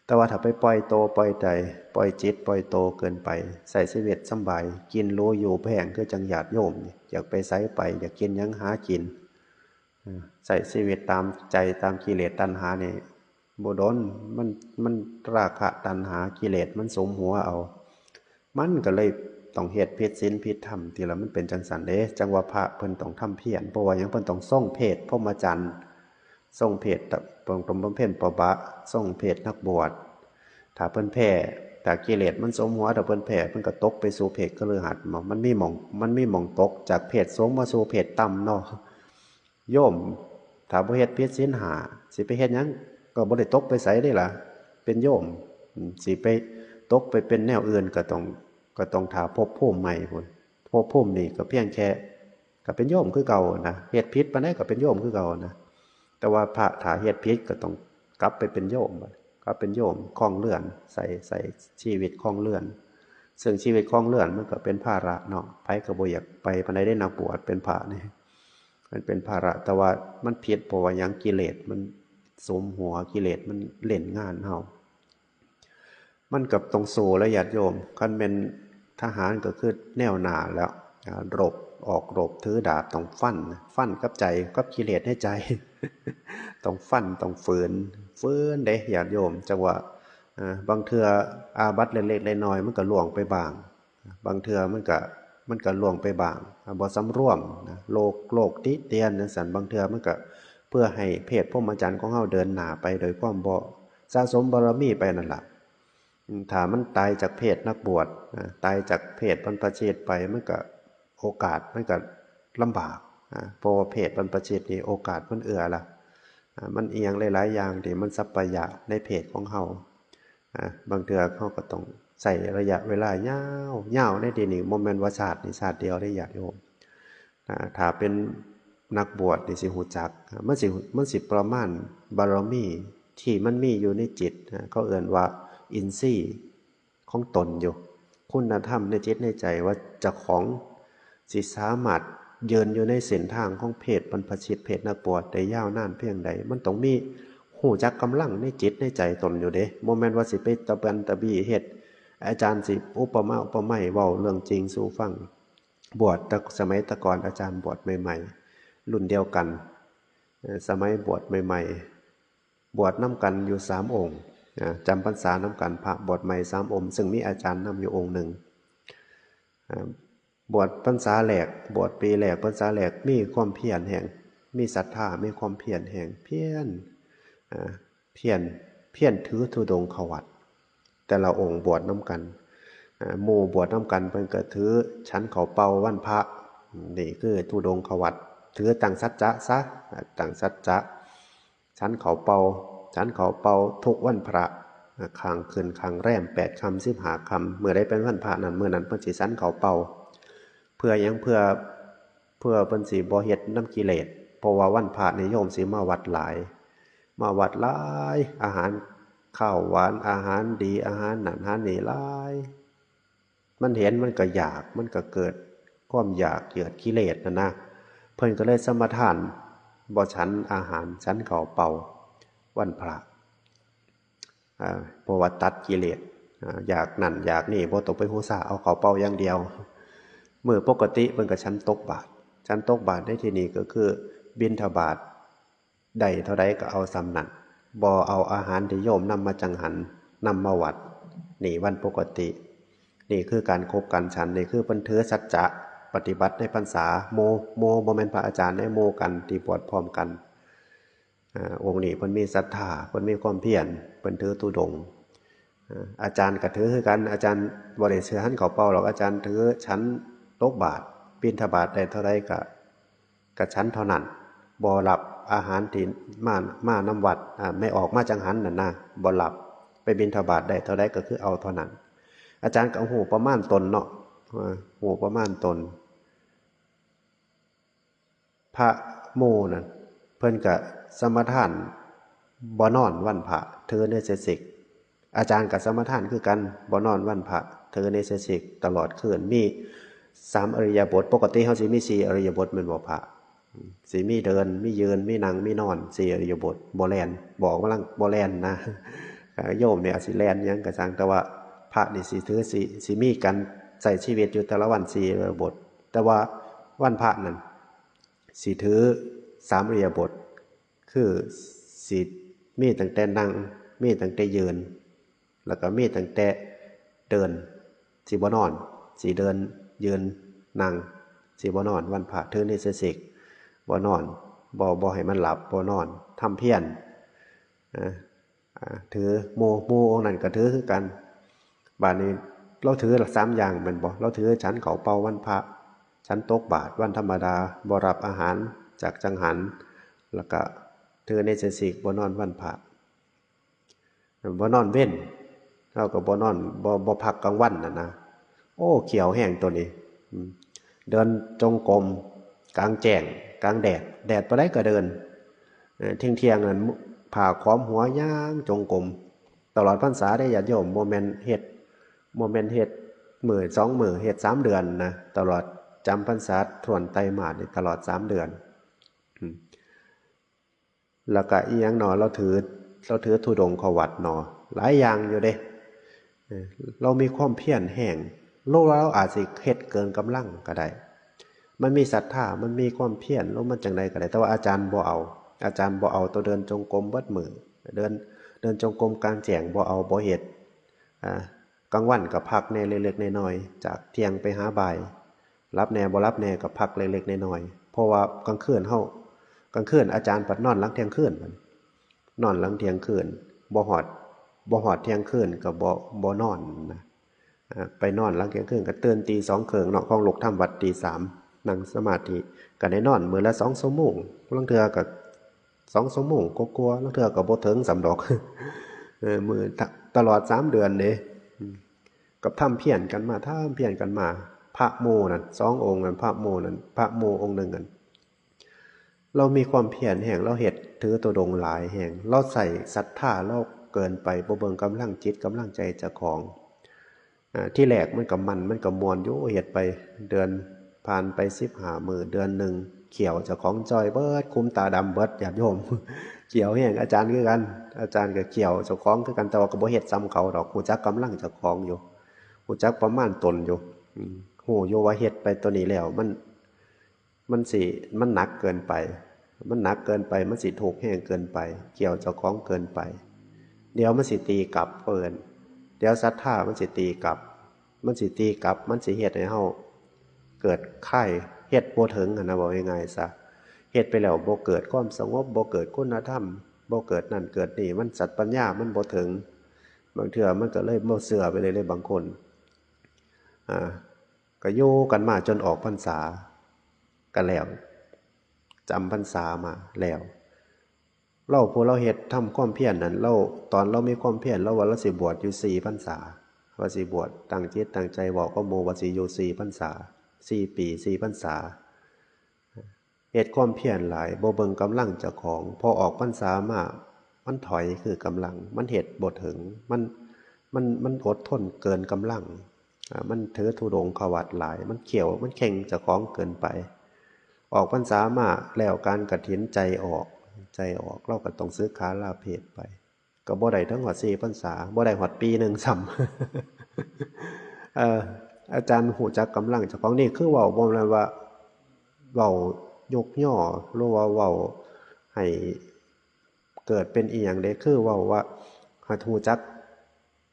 แต่ว่าถ้าไปปล่อยโตปล่อยใจ ปล่อยจิตปล่อยโตเกินไป ใช้ชีวิตสำบาย กินหรูอยู่แพง คือจั่งญาติโยมนี่ อยากไปไสไป อยากกินหยังหากิน เออ ใช้ชีวิตตามใจตามกิเลสตัณหานี่ บ่ดน มัน มันราคะตัณหากิเลสมันสุมหัวเอา มันก็เลยต้องเฮ็ดผิดศีลผิดธรรม ทีละมันเป็นจั่งซั้นเด้ จั่งว่าพระเพิ่นต้องทำเพียร เพราะว่าหยัง เพิ่นต้องทรงเพศพรหมจรรย์ ทรงเพศตะ ต้องบำเพ็ญตบะ ทรงเพศนักบวช ถ้าเพิ่นแพ้ ถ้ากิเลสมันสุมหัว ถ้าเพิ่นแพ้ เพิ่นก็ตกไปสู่เพศคฤหัสถ์ มันมีหม่อง มันมีหม่องตกจากเพศสูงมาสู่เพศต่ำเนาะ โยม ถ้าบ่เฮ็ดผิดศีลห้า สิไปเฮ็ดหยัง ก็บ่ได้ตกไปไสเด้ล่ะ เป็นโยม อืม สิไปตกไปเป็นแนวอื่นก็ต้อง ก็ต้องท่าภพภูมิใหม่พุ้น ภพภูมินี่ก็เพียงแค่ ก็เป็นโยมคือเก่านะ เฮ็ดผิดปานใดก็เป็นโยมคือเก่านะ แต่ว่าพระถ้าเฮ็ดผิดก็ต้องกลับไปเป็นโยม กลับเป็นโยมครองเรือน ใช้ ใช้ชีวิตครองเรือน ซึ่งชีวิตครองเรือนมันก็เป็นภาระเนาะ ไผก็บ่อยากไปปานใดเด้ นักบวชเป็นพระนี่ มันเป็นภาระ แต่ว่ามันผิด เพราะว่าหยัง กิเลสมันสุมหัว กิเลสมันเล่นงานเฮา มันก็ต้องสู้แหละญาติโยม คันแม่นทหารก็คือแนวหน้าแล้ว อ่า รบ ออกรบถือดาบต้องฟัน ฟันกับใจ กับกิเลสในใจ ต้องฟัน ต้องฝืน ฝืนเด้ญาติโยม จั่งว่า อ่า บางเทื่ออาบัติเล็กๆน้อยๆมันก็ล่วงไปบ้าง บางเทื่อมันก็ มันก็ล่วงไปบ้าง อ่า บ่สำรวมนะ โลก โลกติเตียนจั่งซั้น บางเทื่อมันก็เพื่อให้เพศพรหมจรรย์ของเฮาเดินหน้าไปโดยความบ่สะสมบารมีไปนั่นล่ะ อืม ถ้ามันตายจากเพศนักบวชนะ ตายจากเพศบรรพชิตไป มันก็โอกาสมันก็ลำบาก อ่า เพราะว่าเพศบรรพชิตนี่โอกาสมันเอื้อละ อ่า มันอิหยังหลายๆอย่างที่มันสัปปายะในเพศของเฮา อ่า บางเทื่อเฮาก็ต้องใช้ระยะเวลายาว ยาวในที่นี้บ่แม่นว่าชาตินี้ชาติเดียวเด้ญาติโยม อ่า ถ้าเป็นนักบวชนี่สิฮู้จัก อ่า มันสิ มันสิประมาณบารมีที่มันมีอยู่ในจิต อ่า เขาเอิ้นว่าอินทรีย์ของตนอยู่ คุณธรรมในจิตในใจว่าเจ้าของสิสามารถยืนอยู่ในเส้นทางของเพศบรรพชิต เพศนักบวชได้ยาวนานเพียงใด มันต้องมีฮู้จักกำลังในจิตในใจตนอยู่เด้ บ่แม่นว่าสิไปตะบันตะบี้เฮ็ด อาจารย์สิอุปมาอุปไมยเว้าเรื่องจริงสู่ฟัง บวชแต่สมัยแต่ก่อนอาจารย์บวชใหม่ๆ รุ่นเดียวกัน เอ่อ สมัยบวชใหม่ๆ บวชนำกันอยู่สามองค์ อ่า จำพรรษานำกัน พระบวชใหม่สามองค์ ซึ่งมีอาจารย์นำอยู่องค์หนึ่ง อ่า บวชพรรษาแรก บวชปีแรก พรรษาแรก มีความเพียรแฮง มีศรัทธา มีความเพียรแฮง เพียร อ่า เพียร เพียรถือธุดงควัตร แต่ละองค์บวชนำกัน อ่า หมู่บวชนำกันเพิ่นก็ถือฉันข้าวเปล่าวันพระ นี่คือธุดงควัตร ถือตั้งสัจจะซะ อ่า ตั้งสัจจะ ฉันข้าวเปล่า ฉันข้าวเปล่าทุกวันพระ อ่า ข้างขึ้นข้างแรม แปดค่ำ สิบห้าค่ำ มื้อใดเป็นวันพระนั้น มื้อนั้นเพิ่นสิฉันข้าวเปล่า เพื่อหยัง เพื่อ เพื่อเพิ่นสิบ่เฮ็ดนำกิเลส เพราะว่าวันพระนี่โยมสิมาวัดหลาย มาวัดหลาย อาหารคาวหวาน อาหารดี อาหารนั่นอาหารนี่หลาย มันเห็นมันก็อยาก มันก็เกิดความอยาก เกิดกิเลสนั่นนะ เพิ่นก็เลยสมาทาน บ่ฉันอาหาร ฉันข้าวเปล่าวันพระ อ่า เพราะว่าตัดกิเลส อ่า อยากนั่นอยากนี่ บ่ต้องไปฮู้ซ่า เอาข้าวเปล่าอย่างเดียว มื้อปกติเพิ่นก็ฉันตกบาตร ฉันตกบาตรในที่นี้ก็คือบิณฑบาต ได้เท่าใดก็เอาส่ำนั้น บ่เอาอาหารที่โยมนำมาจังหัน นำมาวัด นี่วันปกติ นี่คือการคบกันฉัน นี่คือเพิ่นถือสัจจะปฏิบัติในพรรษา หมู่ หมู่บ่แม่นพระอาจารย์เด้ หมู่กันที่บวชพร้อมกัน อ่า องค์นี้เพิ่นมีศรัทธา เพิ่นมีความเพียร เพิ่นถือธุดงค์ อ่า อาจารย์ก็ถือคือกัน อาจารย์บ่ได้ถือฉันข้าวเปล่าหรอก อาจารย์ถือฉันตกบาตร บิณฑบาตได้เท่าใดก็ ก็ฉันเท่านั้น บ่รับอาหารที่มา มานำวัด อ่า แม่ออกมาจั่งหันนั่นนะ บ่รับ ไปบิณฑบาตได้เท่าใดก็คือเอาเท่านั้น อาจารย์ก็ฮู้ประมาณตนเนาะ อ่า ฮู้ประมาณตน พระหมู่นั่น เพิ่นก็สมาทานบ่นอนวันพระ ถือเนสสิก อาจารย์ก็สมาทานคือกัน บ่นอนวันพระ ถือเนสสิกตลอดคืน มีสามอิริยาบถ ปกติเฮาสิมีสี่อิริยาบถแม่นบ่พระ สิมีเดิน มียืน มีนั่ง มีนอน สี่อิริยาบถ บ่แล่น บ่ออกกำลัง บ่แล่นนะ โยมเนี่ยอาจสิแล่นหยังก็ช่าง แต่ว่าพระนี่สิถือ สิ สิมีการใช้ชีวิตอยู่แต่ละวันสี่อิริยาบถ แต่ว่าวันพระนั่น สิถือสามอิริยาบถ คือสิมีตั้งแต่นั่ง มีตั้งแต่ยืน แล้วก็มีตั้งแต่เดิน สิบ่นอน สิเดิน ยืน นั่ง สิบ่นอน วันพระถือเนสสิก บ่นอน บ่ บ่ให้มันหลับ บ่นอน ทำเพียร นะ อ่า ถือ หมู่ หมู่องค์นั้นก็ถือคือกัน บาดนี้ลาวถือสามอย่างแม่นบ่ ลาวถือฉันข้าวเปล่าวันพระ ฉันตกบาตรวันธรรมดา บ่รับอาหารจากจั่งหัน แล้วก็ถือเนสสิก บ่นอนวันพระ บ่นอนเว็น ลาวก็บ่นอน บ่ บ่พักกลางวันน่ะนะ โอ้ เขียวแฮงตัวนี้ อืม เดินจงกรมกลางแจ้ง กลางแดด แดดปานใดก็เดิน เอ่อ เที่ยงๆ นั่น ผ้าคลุมหัวย่างจงกรม ตลอดพรรษาเด้ญาติโยม บ่แม่นเฮ็ด บ่แม่นเฮ็ดมื้อสองมื้อ เฮ็ดสามเดือนนะ ตลอดจำพรรษาถ้วนไตรมาสนี่ตลอดสามเดือน อืม แล้วก็อีหยังหนอ ลาวถือ ลาวถือธุดงค์เข้าวัดหนอ หลายอย่างอยู่เด้ เออ ลาวมีความเพียรแฮง ลาว ลาวอาจสิเฮ็ดเกินกำลังก็ได้ มันมีศรัทธา มันมีความเพียร ลาวมันจั่งใดก็ได้ แต่ว่าอาจารย์บ่เอา อาจารย์บ่เอาตัวเดินจงกรมเบิดมื้อ เดิน เดินจงกรมกลางแจ้งบ่เอา บ่เฮ็ด อ่า กลางวันก็พักแหน่เล็กๆน้อยๆ จากเที่ยงไปหาบ่าย หลับแหน่บ่หลับแหน่ก็พักเล็กๆน้อยๆ เพราะว่ากลางคืนเฮา กลางคืนอาจารย์พัดนอนหลังเที่ยงคืน นอนหลังเที่ยงคืน บ่ฮอด บ่ฮอดเที่ยงคืนก็บ่ บ่นอนนะ อ่า ไปนอนหลังเที่ยงคืนก็ตื่นตีสองครึ่งเนาะ ของลูกทำวัดตีสาม นั่งสมาธิ ก็ได้นอนมื้อละสองชั่วโมง ลางเทื่อก็สองชั่วโมงกว่าๆ ลางเทื่อก็บ่ถึงซ้ำดอก เออ มื้อ ต- ตลอดสามเดือนเด้ อืม กับทำเพียรกันมา ทำเพียรกันมา พระหมู่นั่น สององค์นั่น พระหมู่นั่น พระหมู่องค์หนึ่งนั่น ลาวมีความเพียรแฮง ลาวเฮ็ดถือธุดงค์หลายแฮง ลาวใส่ศรัทธาลาวเกินไป บ่เบิ่งกำลังจิตกำลังใจเจ้าของ อ่า ที่แรกมันก็มัน มันก็ม่วนอยู่ เฮ็ดไป เดือน ผ่านไปสิบห้ามื้อ เดือนหนึ่ง เขี้ยวเจ้าของจ่อยเบิด คุมตาดำเบิด ญาติโยม เขี้ยวแฮง อาจารย์คือกัน อาจารย์ก็เขี้ยวเจ้าของคือกัน แต่ว่าก็บ่เฮ็ดส่ำเขาดอก ฮู้จักกำลังเจ้าของอยู่ ฮู้จักประมาณตนอยู่ อืม ฮู้อยู่ว่าเฮ็ดไปตัวนี้แล้ว มัน มันสิ มันหนักเกินไป มันหนักเกินไป มันสิทุกข์แฮงเกินไป เขี้ยวเจ้าของเกินไป เดี๋ยวมันสิตีกลับ เพิ่น เดี๋ยวศรัทธามันสิตีกลับ มันสิตีกลับ มันสิเฮ็ดให้เฮาเกิดคาย เฮ็ดบ่ถึงหั้นนะ เว้าง่ายๆซะ เฮ็ดไปแล้วบ่เกิดความสงบ บ่เกิดคุณธรรม บ่เกิดนั่นเกิดนี่ มันสัตย์ปัญญามันบ่ถึง บางเทื่อมันก็เลยบ่เชื่อไปเลย เลยบางคน อ่า ก็อยู่กันมาจนออกพรรษา ก็แล้ว จำพรรษามาแล้ว ลาว ผู้ลาวเฮ็ดทำความเพียรนั่น ลาว ตอนลาวมีความเพียร ลาวว่าลาวสิบวชอยู่สี่พรรษา ว่าสิบวช ตั้งจิตตั้งใจเว้ากับหมู่ว่าสิอยู่สี่พรรษา สี่ปี สี่พรรษา เฮ็ดความเพียรหลาย บ่เบิ่งกำลังเจ้าของ พอออกพรรษามา มันถอยคือกำลัง มันเฮ็ดบ่ถึง มัน มัน มันอดทนเกินกำลัง อ่า มันถือธุดงค์เข้าวัดหลาย มันเขี้ยว มันเข่งเจ้าของเกินไป ออกพรรษามาแล้ว การกฐินใจออก ใจออก ลาวก็ต้องสึกขาลาเพศไป ก็บ่ได้ถึงฮอดสี่พรรษา บ่ได้ฮอดปีหนึ่งซ้ำ เอ่อ อาจารย์ฮู้จักกำลังเจ้าของ นี่คือเว้า บ่แม่นว่าเว้ายกยอ หรือว่าเว้าให้เกิดเป็นอีหยังเด้ คือเว้าว่าให้ฮู้จัก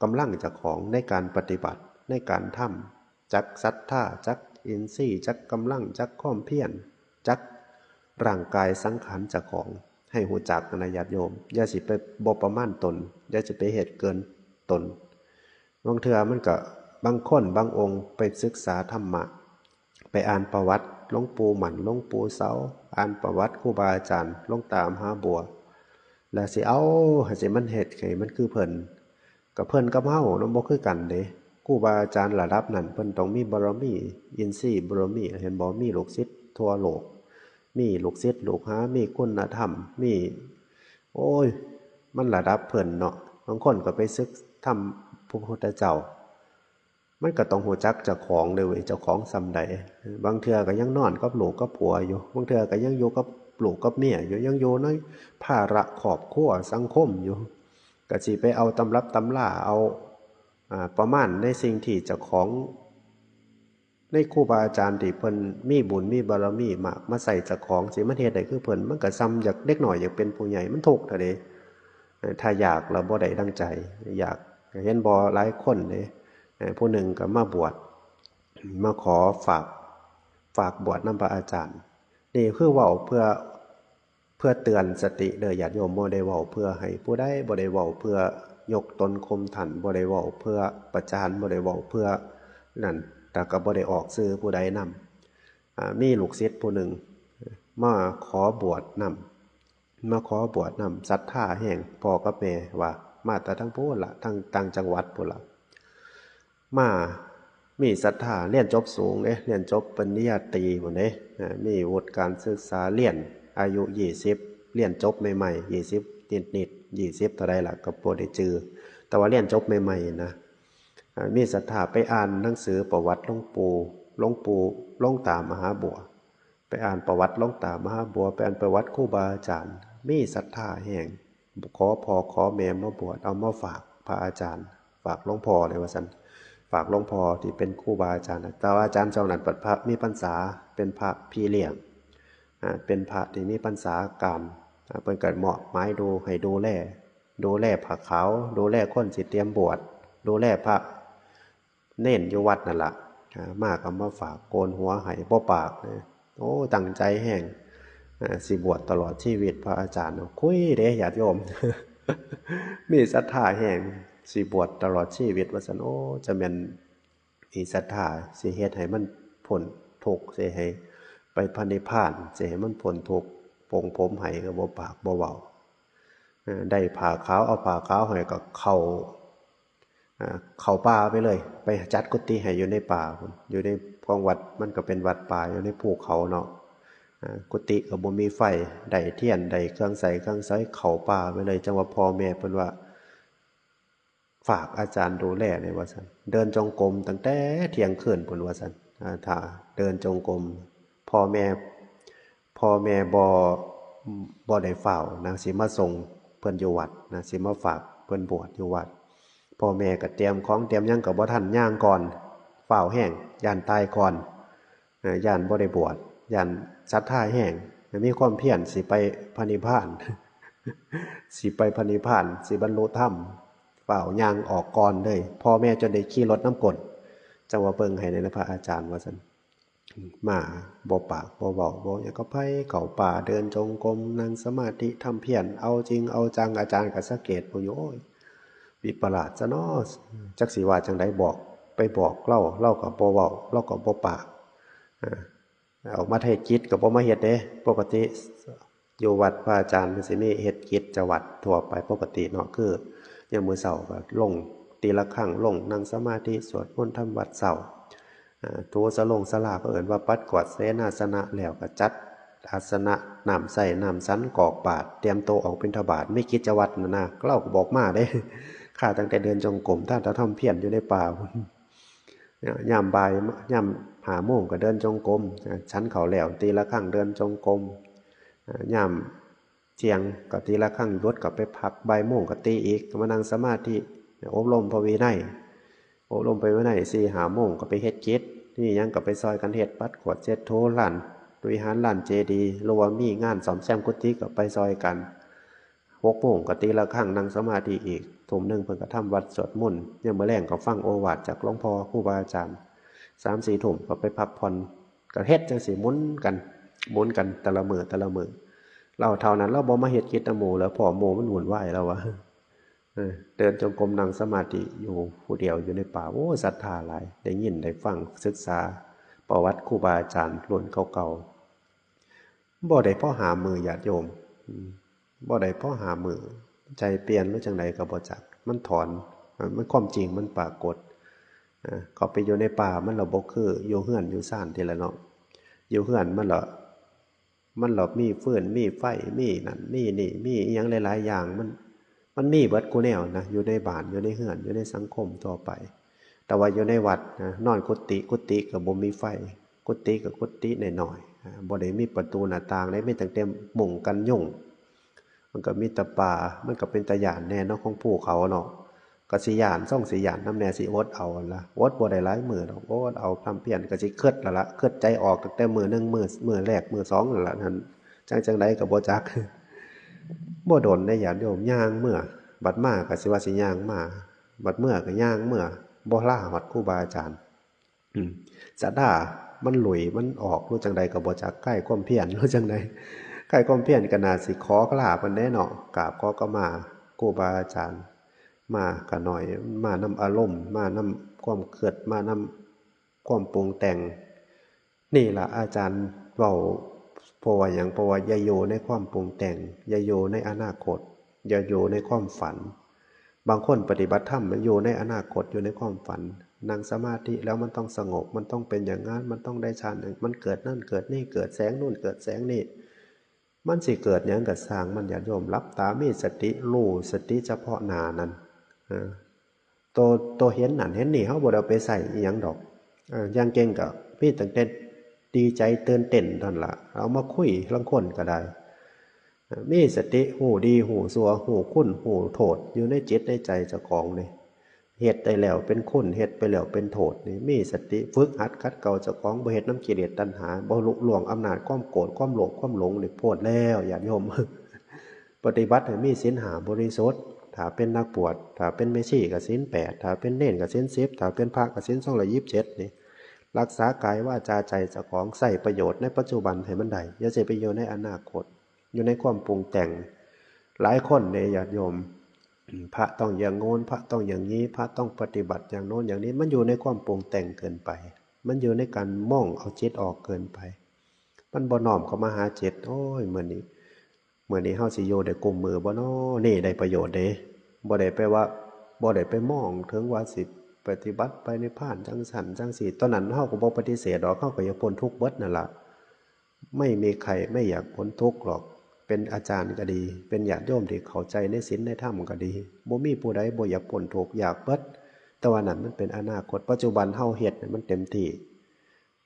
กำลังเจ้าของในการปฏิบัติในการทำ จักศรัทธา จักอินทรีย์ จักกำลัง จักความเพียร จักร่างกายสังขารเจ้าของ ให้ฮู้จักนะญาติโยม อย่าสิไปบ่ประมาณตน อย่าสิไปเฮ็ดเกินตน บางเทื่อมันก็ บางคนบางองค์ไปศึกษาธรรมะ ไปอ่านประวัติหลวงปู่หมั่น หลวงปู่เสา อ่านประวัติครูบาอาจารย์ หลวงตามหาบัว แล้วสิเอาให้สิมันเฮ็ดให้มันคือเพิ่น กับเพิ่นกับเฮาเนาะบ่คือกันเด้ ครูบาอาจารย์ระดับนั้นเพิ่นต้องมีบารมี อินทรีย์บารมี เห็นบ่ มีลูกศิษย์ทั่วโลก มีลูกศิษย์ลูกหา มีคุณธรรม มี โอ้ย มันระดับเพิ่นเนาะ บางคนก็ไปศึกธรรมพระพุทธเจ้า มันก็ต้องฮู้จักเจ้าของเด้อเว้ย เจ้าของส่ำใด บางเทื่อก็ยังนอนกับลูกกับผัวอยู่ บางเทื่อก็ยังอยู่กับลูกกับเมียอยู่ ยังอยู่ในภาระครอบครัวสังคมอยู่ ก็สิไปเอาตำรับตำรา เอา อ่า ประมาณในสิ่งที่เจ้าของ ในครูบาอาจารย์ที่เพิ่นมีบุญมีบารมีมาก มาใส่เจ้าของ สิมันเฮ็ดได้คือเพิ่น มันก็ส่ำอยากเด็กน้อยอยากเป็นผู้ใหญ่ มันทุกข์เท่าใด เอ่อ ถ้าอยากแล้วบ่ได้ดังใจ อยาก เห็นบ่ หลายคนเด้ เอ่อ ผู้หนึ่งก็มาบวช มาขอฝาก ฝากบวชนำพระอาจารย์ นี่คือเว้าเพื่อ เพื่อเตือนสติเด้อญาติโยม บ่ได้เว้าเพื่อให้ผู้ใด บ่ได้เว้าเพื่อยกตนข่มท่าน บ่ได้เว้าเพื่อประจาน บ่ได้เว้าเพื่อนั่น แต่ก็บ่ได้ออกชื่อผู้ใดนำ อ่า มีลูกศิษย์ผู้หนึ่งมาขอบวชนำ มาขอบวชนำ ศรัทธาแฮง พ่อกับแม่ว่า มาแต่ทางพู้นล่ะ ทางต่างจังหวัดพู้นล่ะ มามีศรัทธา เรียนจบสูงเด้ เรียนจบปริญญาตรีพู้นเด้ อ่า มีวุฒิการศึกษา เรียนอายุยี่สิบ เรียนจบใหม่ๆ ยี่สิบนิดๆ ยี่สิบเท่าใดล่ะ ก็บ่ได้จื่อ แต่ว่าเรียนจบใหม่ๆนะ อ่า มีศรัทธาไปอ่านหนังสือประวัติหลวงปู่ หลวงปู่ หลวงตามหาบัว ไปอ่านประวัติหลวงตามหาบัว ไปอ่านประวัติครูบาอาจารย์ มีศรัทธาแฮง ขอพ่อขอแม่มาบวช เอามาฝากพระอาจารย์ ฝากหลวงพ่อเลยว่าซั่น ฝากหลวงพ่อที่เป็นครูบาอาจารย์ แต่ว่าอาจารย์ช่วงนั้นเป็นพระมีพรรษา เป็นพระพี่เลี้ยง อ่า เป็นพระที่มีพรรษาการ อ่า เพิ่นก็มอบหมายดู ให้ดูแล ดูแลผ้าขาว ดูแลคนสิเตรียมบวช ดูแลพระเณรอยู่วัดนั่นล่ะ อ่า มาก็มาฝากโกนหัวให้ บ่ปากนะ โอ้ ตั้งใจแฮง อ่า สิบวชตลอดชีวิต พระอาจารย์ คุยเด้ญาติโยม มีศรัทธาแฮง สิบวชตลอดชีวิตว่าซั่น โอ้ จะแม่น มีศรัทธา สิเฮ็ดให้มันพ้นทุกข์ สิให้ไปพระนิพพาน สิให้มันพ้นทุกข์ ปลงผมให้ก็บ่ปากบ่เว้า เอ่อ ได้ผ้าขาว เอาผ้าขาวให้ก็เข้า อ่า เข้าป่าไปเลย ไปจัดกุฏิให้อยู่ในป่าพู้น อยู่ใน ของวัดมันก็เป็นวัดป่าอยู่ในภูเขาเนาะ อ่า กุฏิก็บ่มีไฟ ได้เทียน ได้เครื่องใช้เครื่องสอย เข้าป่าไปเลย จั่งว่าพ่อแม่เพิ่นว่า ฝากอาจารย์ดูแลแหน่ว่าซั่น เดินจงกรมตั้งแต่เที่ยงคืนพู้นว่าซั่น อ่า ถ้าเดินจงกรม พ่อแม่ พ่อแม่บ่ บ่ได้ฟ้าวนะ สิมาส่งเพิ่นอยู่วัดนะ สิมาฝากเพิ่นบวชอยู่วัด พ่อแม่ก็เตรียมของเตรียมหยังก็บ่ทัน ย่างก่อน ฟ้าวแฮง ย้านตายก่อน เอ่อ ย้านบ่ได้บวช ย้านศรัทธาแฮง มีความเพียรสิไปพระนิพพาน สิไปพระนิพพาน สิบรรลุธรรม ฟ้าวย่างออกก่อนเลย พ่อแม่จนได้ขี่รถนำก้น จั่งว่าเบิ่งให้แหน่นะพระอาจารย์ว่าซั่น มาบ่ปากบ่เว้าบ่หยังกับไผ เข้าป่าเดินจงกรม นั่งสมาธิทำเพียร เอาจริงเอาจัง อาจารย์ก็สังเกตเบิ่งอยู่ โอ้ย วิปลาสซะเนาะ จักสิว่าจั่งใด บอก ไปบอกลาว ลาวก็บ่เว้า ลาวก็บ่ปาก อ่า ออกมาเฮ็ดกิจก็บ่มาเฮ็ดเด้ ปกติอยู่วัดพระอาจารย์มันสิมีเฮ็ดกิจวัตรทั่วไปปกติเนาะ คือยามมื้อเช้าก็ลงตีระฆัง ลงนั่งสมาธิ สวดมนต์ทำวัตรเช้า อ่า ถูสะลงศาลา เขาเอิ้นว่าปัดกวาดเสนาสนะ แล้วก็จัดอาสนะ น้ำใช้น้ำฉัน กรอกบาตร เตรียมโตออกบิณฑบาต มีกิจวัตรนั่นนะ ลาวก็บอกมาเด้ ข้าตั้งแต่เดินจงกรม ท่านทำเพียรอยู่ในป่าพุ้น ยามบ่าย ยามห้าโมงก็เดินจงกรม ฉันข้าวแล้วตีระฆังเดินจงกรม ยามเที่ยงก็ตีระฆังหยุดก็ไปพัก บ่ายโมงก็ตีอีก ก็มานั่งสมาธิ อบรมพระวินัย อบรมพระวินัย สี่ห้าโมงก็ไปเฮ็ดกิจ มีหยังก็ไปซอยกันเฮ็ด ปัดกวาดเช็ดถูลานวิหาร ลานเจดีย์ หรือว่ามีงานซ่อมแซมกุฏิก็ไปซอยกัน หกโมงก็ตีระฆังนั่งสมาธิอีก ทุ่มหนึ่งเพิ่นก็ทำวัตรสวดมนต์ ยามมื้อแลงก็ฟังโอวาทจากหลวงพ่อครูบาอาจารย์ สามสี่ทุ่มก็ไปพักผ่อน ก็เฮ็ดจั่งซี้หมุนกัน หมุนกันแต่ละมื้อแต่ละมื้อ ลาวเฒ่านั้นลาวบ่มาเฮ็ดกิจนำหมู่แล้ว พ้อหมู่มันวุ่นวาย ลาวว่า เออ เดินจงกรมนั่งสมาธิอยู่ผู้เดียวอยู่ในป่า โอ้ ศรัทธาหลาย ได้ยินได้ฟังศึกษาประวัติครูบาอาจารย์รุ่นเก่าๆ บ่ได้พอห้ามื้อ ญาติโยม อืม บ่ได้พอห้ามื้อ ใจเปลี่ยนหรือจั่งใดก็บ่จัก มันถอน มัน ความจริงมันปรากฏ อ่า เข้าไปอยู่ในป่ามันละบ่คืออยู่เฮือนอยู่ซานทีละเนาะ อยู่เฮือนมันละ มันละมีฟืน มีไฟ มีนั่น มีนี่ มีอิหยังหลายๆ อย่าง มัน มันมีเบิดคู่แนวนะ อยู่ในบ้าน อยู่ในเฮือน อยู่ในสังคมทั่วไป แต่ว่าอยู่ในวัดนะ นอนกุฏิ กุฏิก็บ่มีไฟ กุฏิก็กุฏิน้อยๆ อ่า บ่ได้มีประตูหน้าต่างเลย มีตั้งแต่มุ้งกันยุง มันก็มีแต่ป่า มันก็เป็นตาย้านแน่เนาะ ของภูเขาเนาะ ก็สิย้าน ซ่องสิย้านนำแน่ สิอดเอาหั่นล่ะ อดบ่ได้หลายมื้อดอก อดเอาพร่ำเพรีย ก็สิคิดแล้วล่ะ คิดใจออกตั้งแต่มื้อหนึ่ง มื้อ มื้อแรก มื้อสองนั่นล่ะ นั่น จั่งจั่งใดก็บ่จัก บ่โดนเด้ ญาติโยม ย่างเมือ บัดมาก็สิว่าสิย่างมา บัดเมือก็ย่างเมือ บ่ลาฮอดครูบาอาจารย์ อืม ศรัทธามันหลุย มันออก หรือจั่งใดก็บ่จัก คลายความเพียร หรือจั่งใด คลายความเพียรก็น่าสิขอลาเพิ่นแหน่เนาะ กราบขอขมาครูบาอาจารย์ มาก็น้อย มานำอารมณ์ มานำความคิด มานำความปรุงแต่ง นี่ล่ะอาจารย์เว้า เพราะว่าหยัง เพราะว่าอย่าอยู่ในความปรุงแต่ง อย่าอยู่ในอนาคต อย่าอยู่ในความฝัน บางคนปฏิบัติธรรมมันอยู่ในอนาคต อยู่ในความฝัน นั่งสมาธิแล้วมันต้องสงบ มันต้องเป็นอย่างนั้น มันต้องได้ฌาน มันเกิดนั่นเกิดนี่ เกิดแสงนู่นเกิดแสงนี่ มันสิเกิดหยังก็ซ่างมัน ญาติโยม หลับตามีสติ รู้สติเฉพาะหน้านั่น เออ โต โตเห็นนั่นเห็นนี่ เฮาบ่ได้เอาไปใช้อิหยังดอก เออ อย่างเก่งก็มีตั้งแต่ดีใจตื่นเต้นเท่านั้นล่ะ เอามาคุยลางคนก็ได้ เออ มีสติ ฮู้ดี ฮู้ชั่ว ฮู้คุณ ฮู้โทษ อยู่ในจิตในใจเจ้าของนี่ เฮ็ดได้แล้วเป็นคุณ เฮ็ดไปแล้วเป็นโทษนี่ มีสติฝึกหัดขัดเกลาเจ้าของ บ่เฮ็ดนำกิเลสตัณหา บ่ลุล่วงอำนาจความโกรธ ความโลภ ความหลงนี่ โพดแล้ว ญาติโยม ปฏิบัติให้มีศีลห้าบริสุทธิ์ ถ้าเป็นนักบวช ถ้าเป็นแม่ชีก็ศีลแปด ถ้าเป็นเณรก็ศีลสิบ ถ้าเป็นพระก็ศีลสองร้อยยี่สิบเจ็ดนี่ รักษากายวาจาใจเจ้าของ ใช้ประโยชน์ในปัจจุบันให้มันได้ อย่าสิไปอยู่ในอนาคต อยู่ในความปรุงแต่ง หลายคนเนี่ย ญาติโยม พระต้องอย่างโน้น พระต้องอย่างนี้ พระต้องปฏิบัติอย่างโน้นอย่างนี้ มันอยู่ในความปรุงแต่งเกินไป มันอยู่ในการมองเอาจิตออกเกินไป มันบ่น้อมเข้ามาหาจิต โอ้ย มื้อนี้ มื้อนี้เฮาสิอยู่ได้กุมมือบ่น้อ นี่ได้ประโยชน์เด้ บ่ได้ไปว่า บ่ได้ไปมองถึงว่าสิปฏิบัติไปนิพพานจั่งซั้นจั่งซี้ ตอนนั้นเฮาก็บ่ปฏิเสธดอก เฮาก็อยากพ้นทุกข์เบิดนั่นล่ะ ไม่มีใครไม่อยากพ้นทุกข์หรอก เป็นอาจารย์ก็ดี เป็นญาติโยมที่เข้าใจในศีลในธรรมก็ดี บ่มีผู้ใดบ่อยากพ้นทุกข์ อยากเบิด แต่ว่านั่นมันเป็นอนาคต ปัจจุบันเฮาเฮ็ดให้มันเต็มที่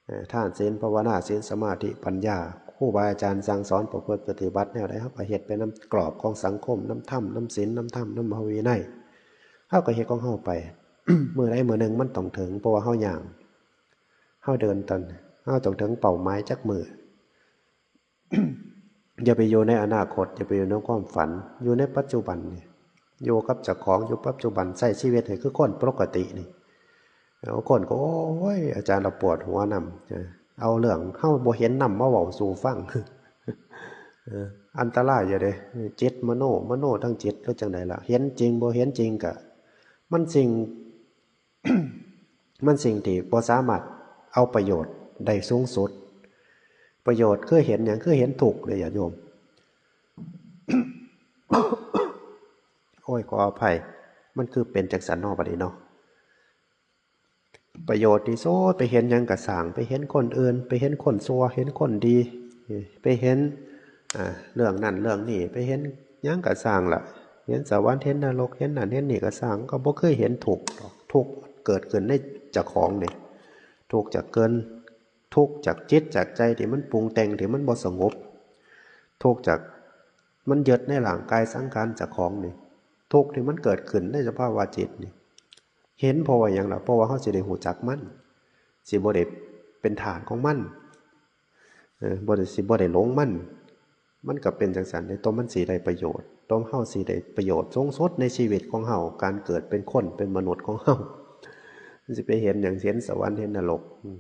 เอ่อ ทานศีลภาวนา ศีลสมาธิปัญญา ครูบาอาจารย์สั่งสอนประพฤติปฏิบัติแนวใด เฮาก็เฮ็ดไปนำกรอบของสังคม นำธรรม นำศีล นำธรรม นำพระวินัย เฮาก็เฮ็ดของเฮาไป มื้อใดมื้อหนึ่งมันต้องถึง เพราะว่าเฮาย่าง เฮาเดินตอน เฮาต้องถึงเป้าหมายจักมื้อ อย่าไปอยู่ในอนาคต อย่าไปอยู่ในความฝัน อยู่ในปัจจุบันนี่ อยู่กับเจ้าของ อยู่ปัจจุบัน ใช้ชีวิตให้คือคนปกตินี่ บางคนก็ โอ้ย อาจารย์ เราปวดหัวนำ เออ เอาเรื่องเฮาบ่เห็นนำมาเว้าสู่ฟัง เออ อันตรายอยู่เด้ จิตมโน มโนทางจิต หรือจั่งใดล่ะ เห็นจริงบ่เห็นจริงก็ มันสิ่ง มันสิ่งที่บ่สามารถเอาประโยชน์ได้สูงสุด ประโยชน์คือเห็นหยัง คือเห็นทุกข์เด้ ญาติโยม โอ้ย ขออภัย มันคือเป็นจั่งซั้นเนาะ บัดนี้เนาะ ประโยชน์ที่สุด ไปเห็นหยังก็ซ่าง ไปเห็นคนอื่น ไปเห็นคนชั่ว เห็นคนดี ไปเห็น อ่า เรื่องนั้นเรื่องนี้ ไปเห็นหยังก็ซ่างล่ะ เห็นสวรรค์ เห็นนรก เห็นนั่นเห็นนี่ก็ซ่าง ก็บ่เคยเห็นทุกข์ดอก ทุกข์เกิดขึ้นในเจ้าของนี่ ทุกข์จากเกิน ทุกข์จากจิตจากใจที่มันปรุงแต่ง ที่มันบ่สงบ ทุกข์จากมันยึดในร่างกายสังขารเจ้าของนี่ ทุกข์ที่มันเกิดขึ้นในสภาวะจิตนี่ เห็นเพราะว่าหยังล่ะ เพราะว่าเฮาสิได้รู้จักมัน สิบ่ได้เป็นทาสของมัน เออ บ่ได้ สิบ่ได้หลงมัน มันก็เป็นจั่งซั้นเด้ ตัวมันสิได้ประโยชน์ ตัวเฮาสิได้ประโยชน์สูงสุดในชีวิตของเฮา การเกิดเป็นคนเป็นมนุษย์ของเฮา มันสิไปเห็นหยัง เห็นสวรรค์เห็นนรก อืม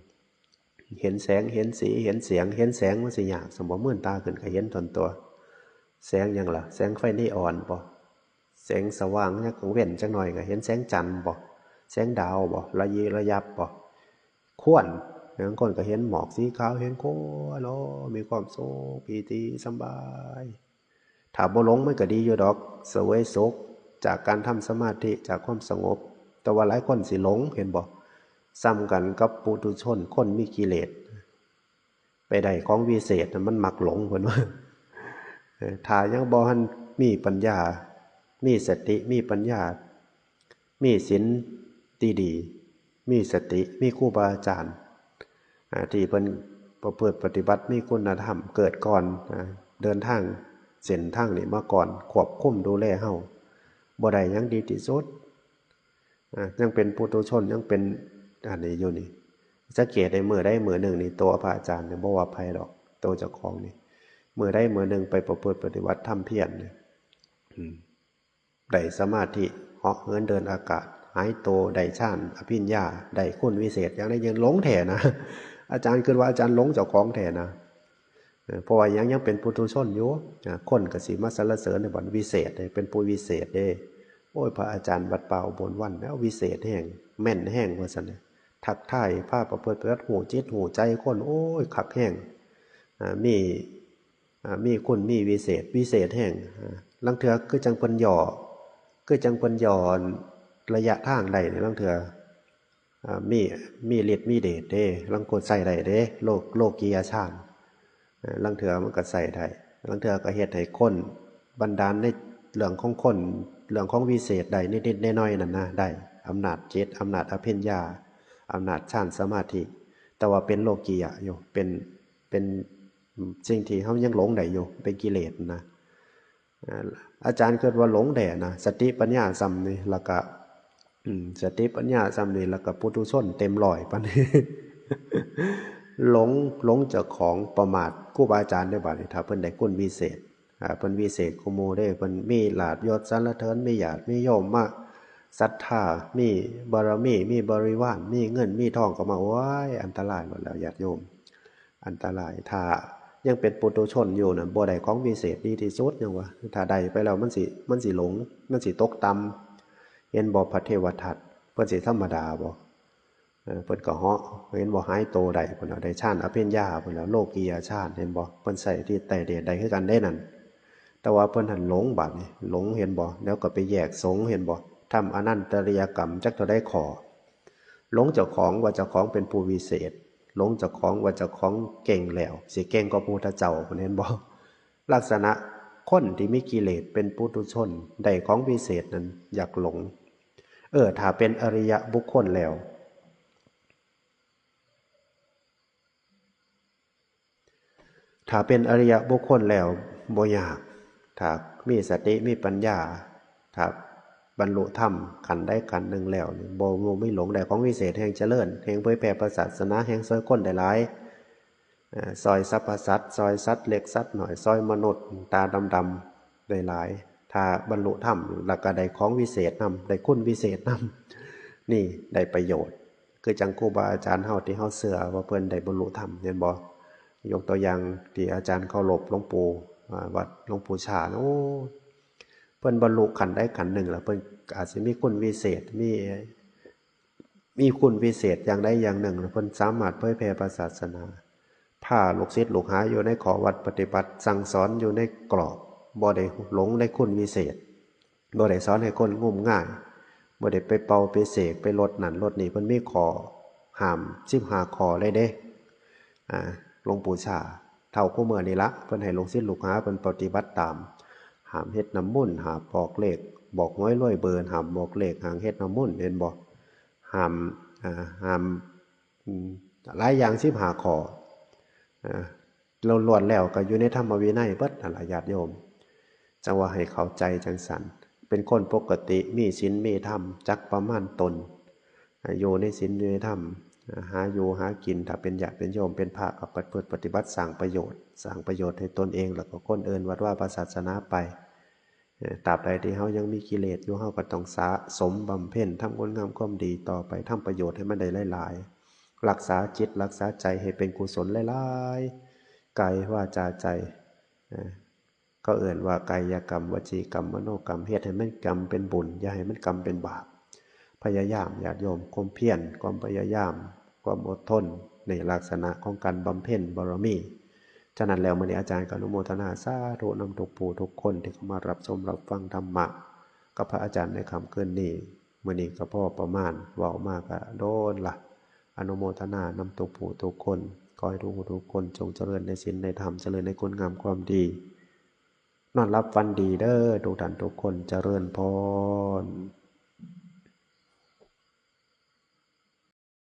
เห็นแสงเห็นสี เห็นเสียง เห็นแสงมันสิยากซั่นบ่ มื่นตาขึ้นก็เห็นตนตัว แสงหยังล่ะ แสงไฟนีออนบ่ แสงสว่างยามกลางเว็นจักหน่อยก็เห็นแสงจันทร์บ่ แสงดาวบ่ ระยิระยับบ่ ควัน บางคนก็เห็นหมอกสีขาว เห็นควัน โอ้ มีความสุข ปีติสำบาย ถ้าบ่หลงมันก็ดีอยู่ดอก เสวยสุขจากการทำสมาธิ จากความสงบ แต่ว่าหลายคนสิหลง เห็นบ่ ส่ำกันกับปุถุชน คนมีกิเลส ไปได้ของวิเศษน่ะ มันมักหลง เพิ่นว่า เออ ถ้ายังบ่ทันมีปัญญา มีสติ มีปัญญา มีศีลดีๆ มีสติ มีครูบาอาจารย์ อ่า ที่เพิ่นประพฤติปฏิบัติ มีคุณธรรมเกิดก่อน อ่า เดินทางเส้นทางนี้มาก่อน ควบคุมดูแลเฮา บ่ได้หยังดีที่สุด อ่า ยังเป็นปุถุชน ยังเป็นอันนี้อยู่นี่ สังเกตได้มื้อใดมื้อหนึ่งนี่ ตัวพระอาจารย์เนี่ย บ่ว่าไผดอก ตัวเจ้าของนี่ มื้อใดมื้อหนึ่งไปประพฤติปฏิบัติธรรมเพียรนี่ อืม ได้สมาธิ เหาะเหินเดินอากาศ หายตัว ได้ฌาน อภิญญา ได้คุณวิเศษ อย่างใด ยังหลงแท้นะ อาจารย์คิดว่าอาจารย์หลงเจ้าของแท้นะ เออ เพราะว่ายัง ยังเป็นปุถุชนอยู่ อ่า คนก็สิมาสรรเสริญในบัดวิเศษเด้ เป็นผู้วิเศษเด้ โอ้ย พระอาจารย์วัดป่าอุบลวันแล้ววิเศษแฮง แม่นแฮง ว่าซั่นเด้ ทักทาย พาประพฤติปฏิบัติ ฮู้จิตฮู้ใจคน โอ้ย คักแฮง อ่า มี อ่า มีคุณ มีวิเศษ วิเศษแฮง อ่า ลางเทื่อคือจั่งเพิ่นย่อ คือจั่งเพิ่นย่อระยะทางได้นี่ ลางเทื่อ อ่า มี มีฤทธิ์มีเดชเด้ ลางคนใช้ได้เด้ โลก โลกียฌาน เอ่อ ลางเทื่อมันก็ใช้ได้ ลางเทื่อก็เฮ็ดให้คน บันดาลในเรื่องของคน เรื่องของวิเศษได้นิดๆหน่อยๆนั่นนะ ได้ อำนาจจิต อำนาจอภิญญา อำนาจฌานสมาธิ แต่ว่าเป็นโลกียะอยู่ เป็น เป็นสิ่งที่เฮายังหลงได้อยู่ เป็นกิเลสนะ อ่า อาจารย์คิดว่าหลงแท้นะ สติปัญญาส่ำนี่ แล้วก็ อืม สติปัญญาส่ำนี่ แล้วก็ปุถุชนเต็มร้อยปานนี้ หลง หลงเจ้าของ ประมาทครูบาอาจารย์ได้บาดนี้ ถ้าเพิ่นได้คุณวิเศษ อ่า เพิ่นวิเศษกว่าหมู่เด้ เพิ่นมีลาภยศสรรเสริญ มีญาติมีโยมมาศรัทธา มีบารมี มีบริวาร มีเงินมีทองเข้ามา โอ้ย อันตรายหมดแล้วญาติโยม อันตราย ถ้ายังเป็นปุถุชนอยู่น่ะ บ่ได้ของวิเศษดีที่สุด ยังว่า ถ้าได้ไปแล้วมันสิ มันสิหลง มันสิตกต่ำ เห็นบ่ พระเทวทัต เพิ่นสิธรรมดาบ่ เออ เพิ่นก็เหาะ เห็นบ่ หายโตได้ เพิ่นเอาได้ฌานอภิญญา เพิ่นเอาโลกียฌาน เห็นบ่ เพิ่นใช้ฤทธิ์ใต้เดชได้คือกันเด้นั่น แต่ว่าเพิ่นหั้นหลงบาดนี้ หลง เห็นบ่ แล้วก็ไปแยกสงฆ์ เห็นบ่ ทำอนันตริยกรรมจักเท่าใดข้อ หลงเจ้าของว่าเจ้าของเป็นผู้วิเศษ หลงเจ้าของว่าเจ้าของเก่งแล้ว สิเก่งกว่าพระพุทธเจ้า เพิ่นเห็นบ่ ลักษณะคนที่มีกิเลสเป็นปุถุชน ได้ของวิเศษนั้นอยากหลง เออ ถ้าเป็นอริยบุคคลแล้ว ถ้าเป็นอริยบุคคลแล้วบ่ยาก ถ้ามีสติมีปัญญา ถ้าบรรลุธรรมขั้นใดขั้นหนึ่งแล้วนี่ บ่ บ่มีหลง ได้ของวิเศษ แฮ่งเจริญ แฮ่งเผยแผ่พระศาสนา แฮ่งซอยคนได้หลาย เอ่อ ซอยสรรพสัตว์ ซอยสัตว์เล็กสัตว์น้อย ซอยมนุษย์ตาดำๆ ได้หลาย ถ้าบรรลุธรรม แล้วก็ได้ของวิเศษนำ ได้คุณวิเศษนำ นี่ได้ประโยชน์ คือจั่งครูบาอาจารย์เฮาที่เฮาเชื่อว่าเพิ่นได้บรรลุธรรม เห็นบ่ ยกตัวอย่างที่อาจารย์เคารพหลวงปู่ อ่า วัดหลวงปู่ชา โอ้ เพิ่นบรรลุขั้นใดขั้นหนึ่งแล้ว เพิ่นอาจสิมีคุณวิเศษ มี มีคุณวิเศษอย่างใดอย่างหนึ่ง เพิ่นสามารถเผยแผ่พระศาสนา พาลูกศิษย์ลูกหาอยู่ในข้อวัดปฏิบัติ สั่งสอนอยู่ในกรอบ บ่ได้หลงในคุณวิเศษ บ่ได้สอนให้คนงมงาย บ่ได้ไปเป่าไปเสก ไปลดนั่นลดนี่ เพิ่นมีข้อห้ามสิบห้าข้อเลยเด้ อ่า หลวงปู่ชา เฒ่าคู่มื้อนี่ละ เพิ่นให้ลูกศิษย์ลูกหาเพิ่นปฏิบัติตาม ห้ามเฮ็ดน้ำมนต์ ห้ามบอกเลข บอกหวยรวยเบอร์ ห้ามบอกเลข ห้ามเฮ็ดน้ำมนต์ เห็นบ่ ห้าม อ่า ห้าม อืม หลายอย่างสิบห้าข้อ อ่า ล้วนๆแล้วก็อยู่ในธรรมวินัยเบิดนั่นล่ะญาติโยม จั่งว่าให้เข้าใจจั่งซั้น เป็นคนปกติ มีศีลมีธรรม จักประมาณตน อ่า อยู่ในศีลอยู่ในธรรม หาอยู่หากิน ถ้าเป็นญาติเป็นโยมเป็นพระก็ประพฤติปฏิบัติสร้างประโยชน์ สร้างประโยชน์ให้ตนเองแล้วก็คนอื่น วัดวาพระศาสนาไป เอ่อ ตราบใดที่เฮายังมีกิเลสอยู่ เฮาก็ต้องสะสมบำเพ็ญ ทำคุณงามความดีต่อไป ทำประโยชน์ให้มันได้หลายๆ รักษาจิตรักษาใจให้เป็นกุศลหลายๆ กายวาจาใจ เอ่อ เขาเอิ้นว่ากายกรรม วจีกรรม มโนกรรม เฮ็ดให้มันกรรมเป็นบุญ อย่าให้มันกรรมเป็นบาป พยายาม ญาติโยม ความเพียร ความพยายาม ความอดทน ในลักษณะของการบำเพ็ญบารมี ฉะนั้นแล้วมื้อนี้อาจารย์ก็อนุโมทนาสาธุนำทุกผู้ทุกคนที่เข้ามารับชมรับฟังธรรมะกับพระอาจารย์ในค่ำคืนนี้ มื้อนี้ก็พอประมาณ เว้ามาก็โดนละ อนุโมทนานำทุกผู้ทุกคน ขอให้ทุกผู้ทุกคนจงเจริญในศีลในธรรม เจริญในคุณงามความดี นอนหลับฝันดีเด้อทุกท่านทุกคน เจริญพร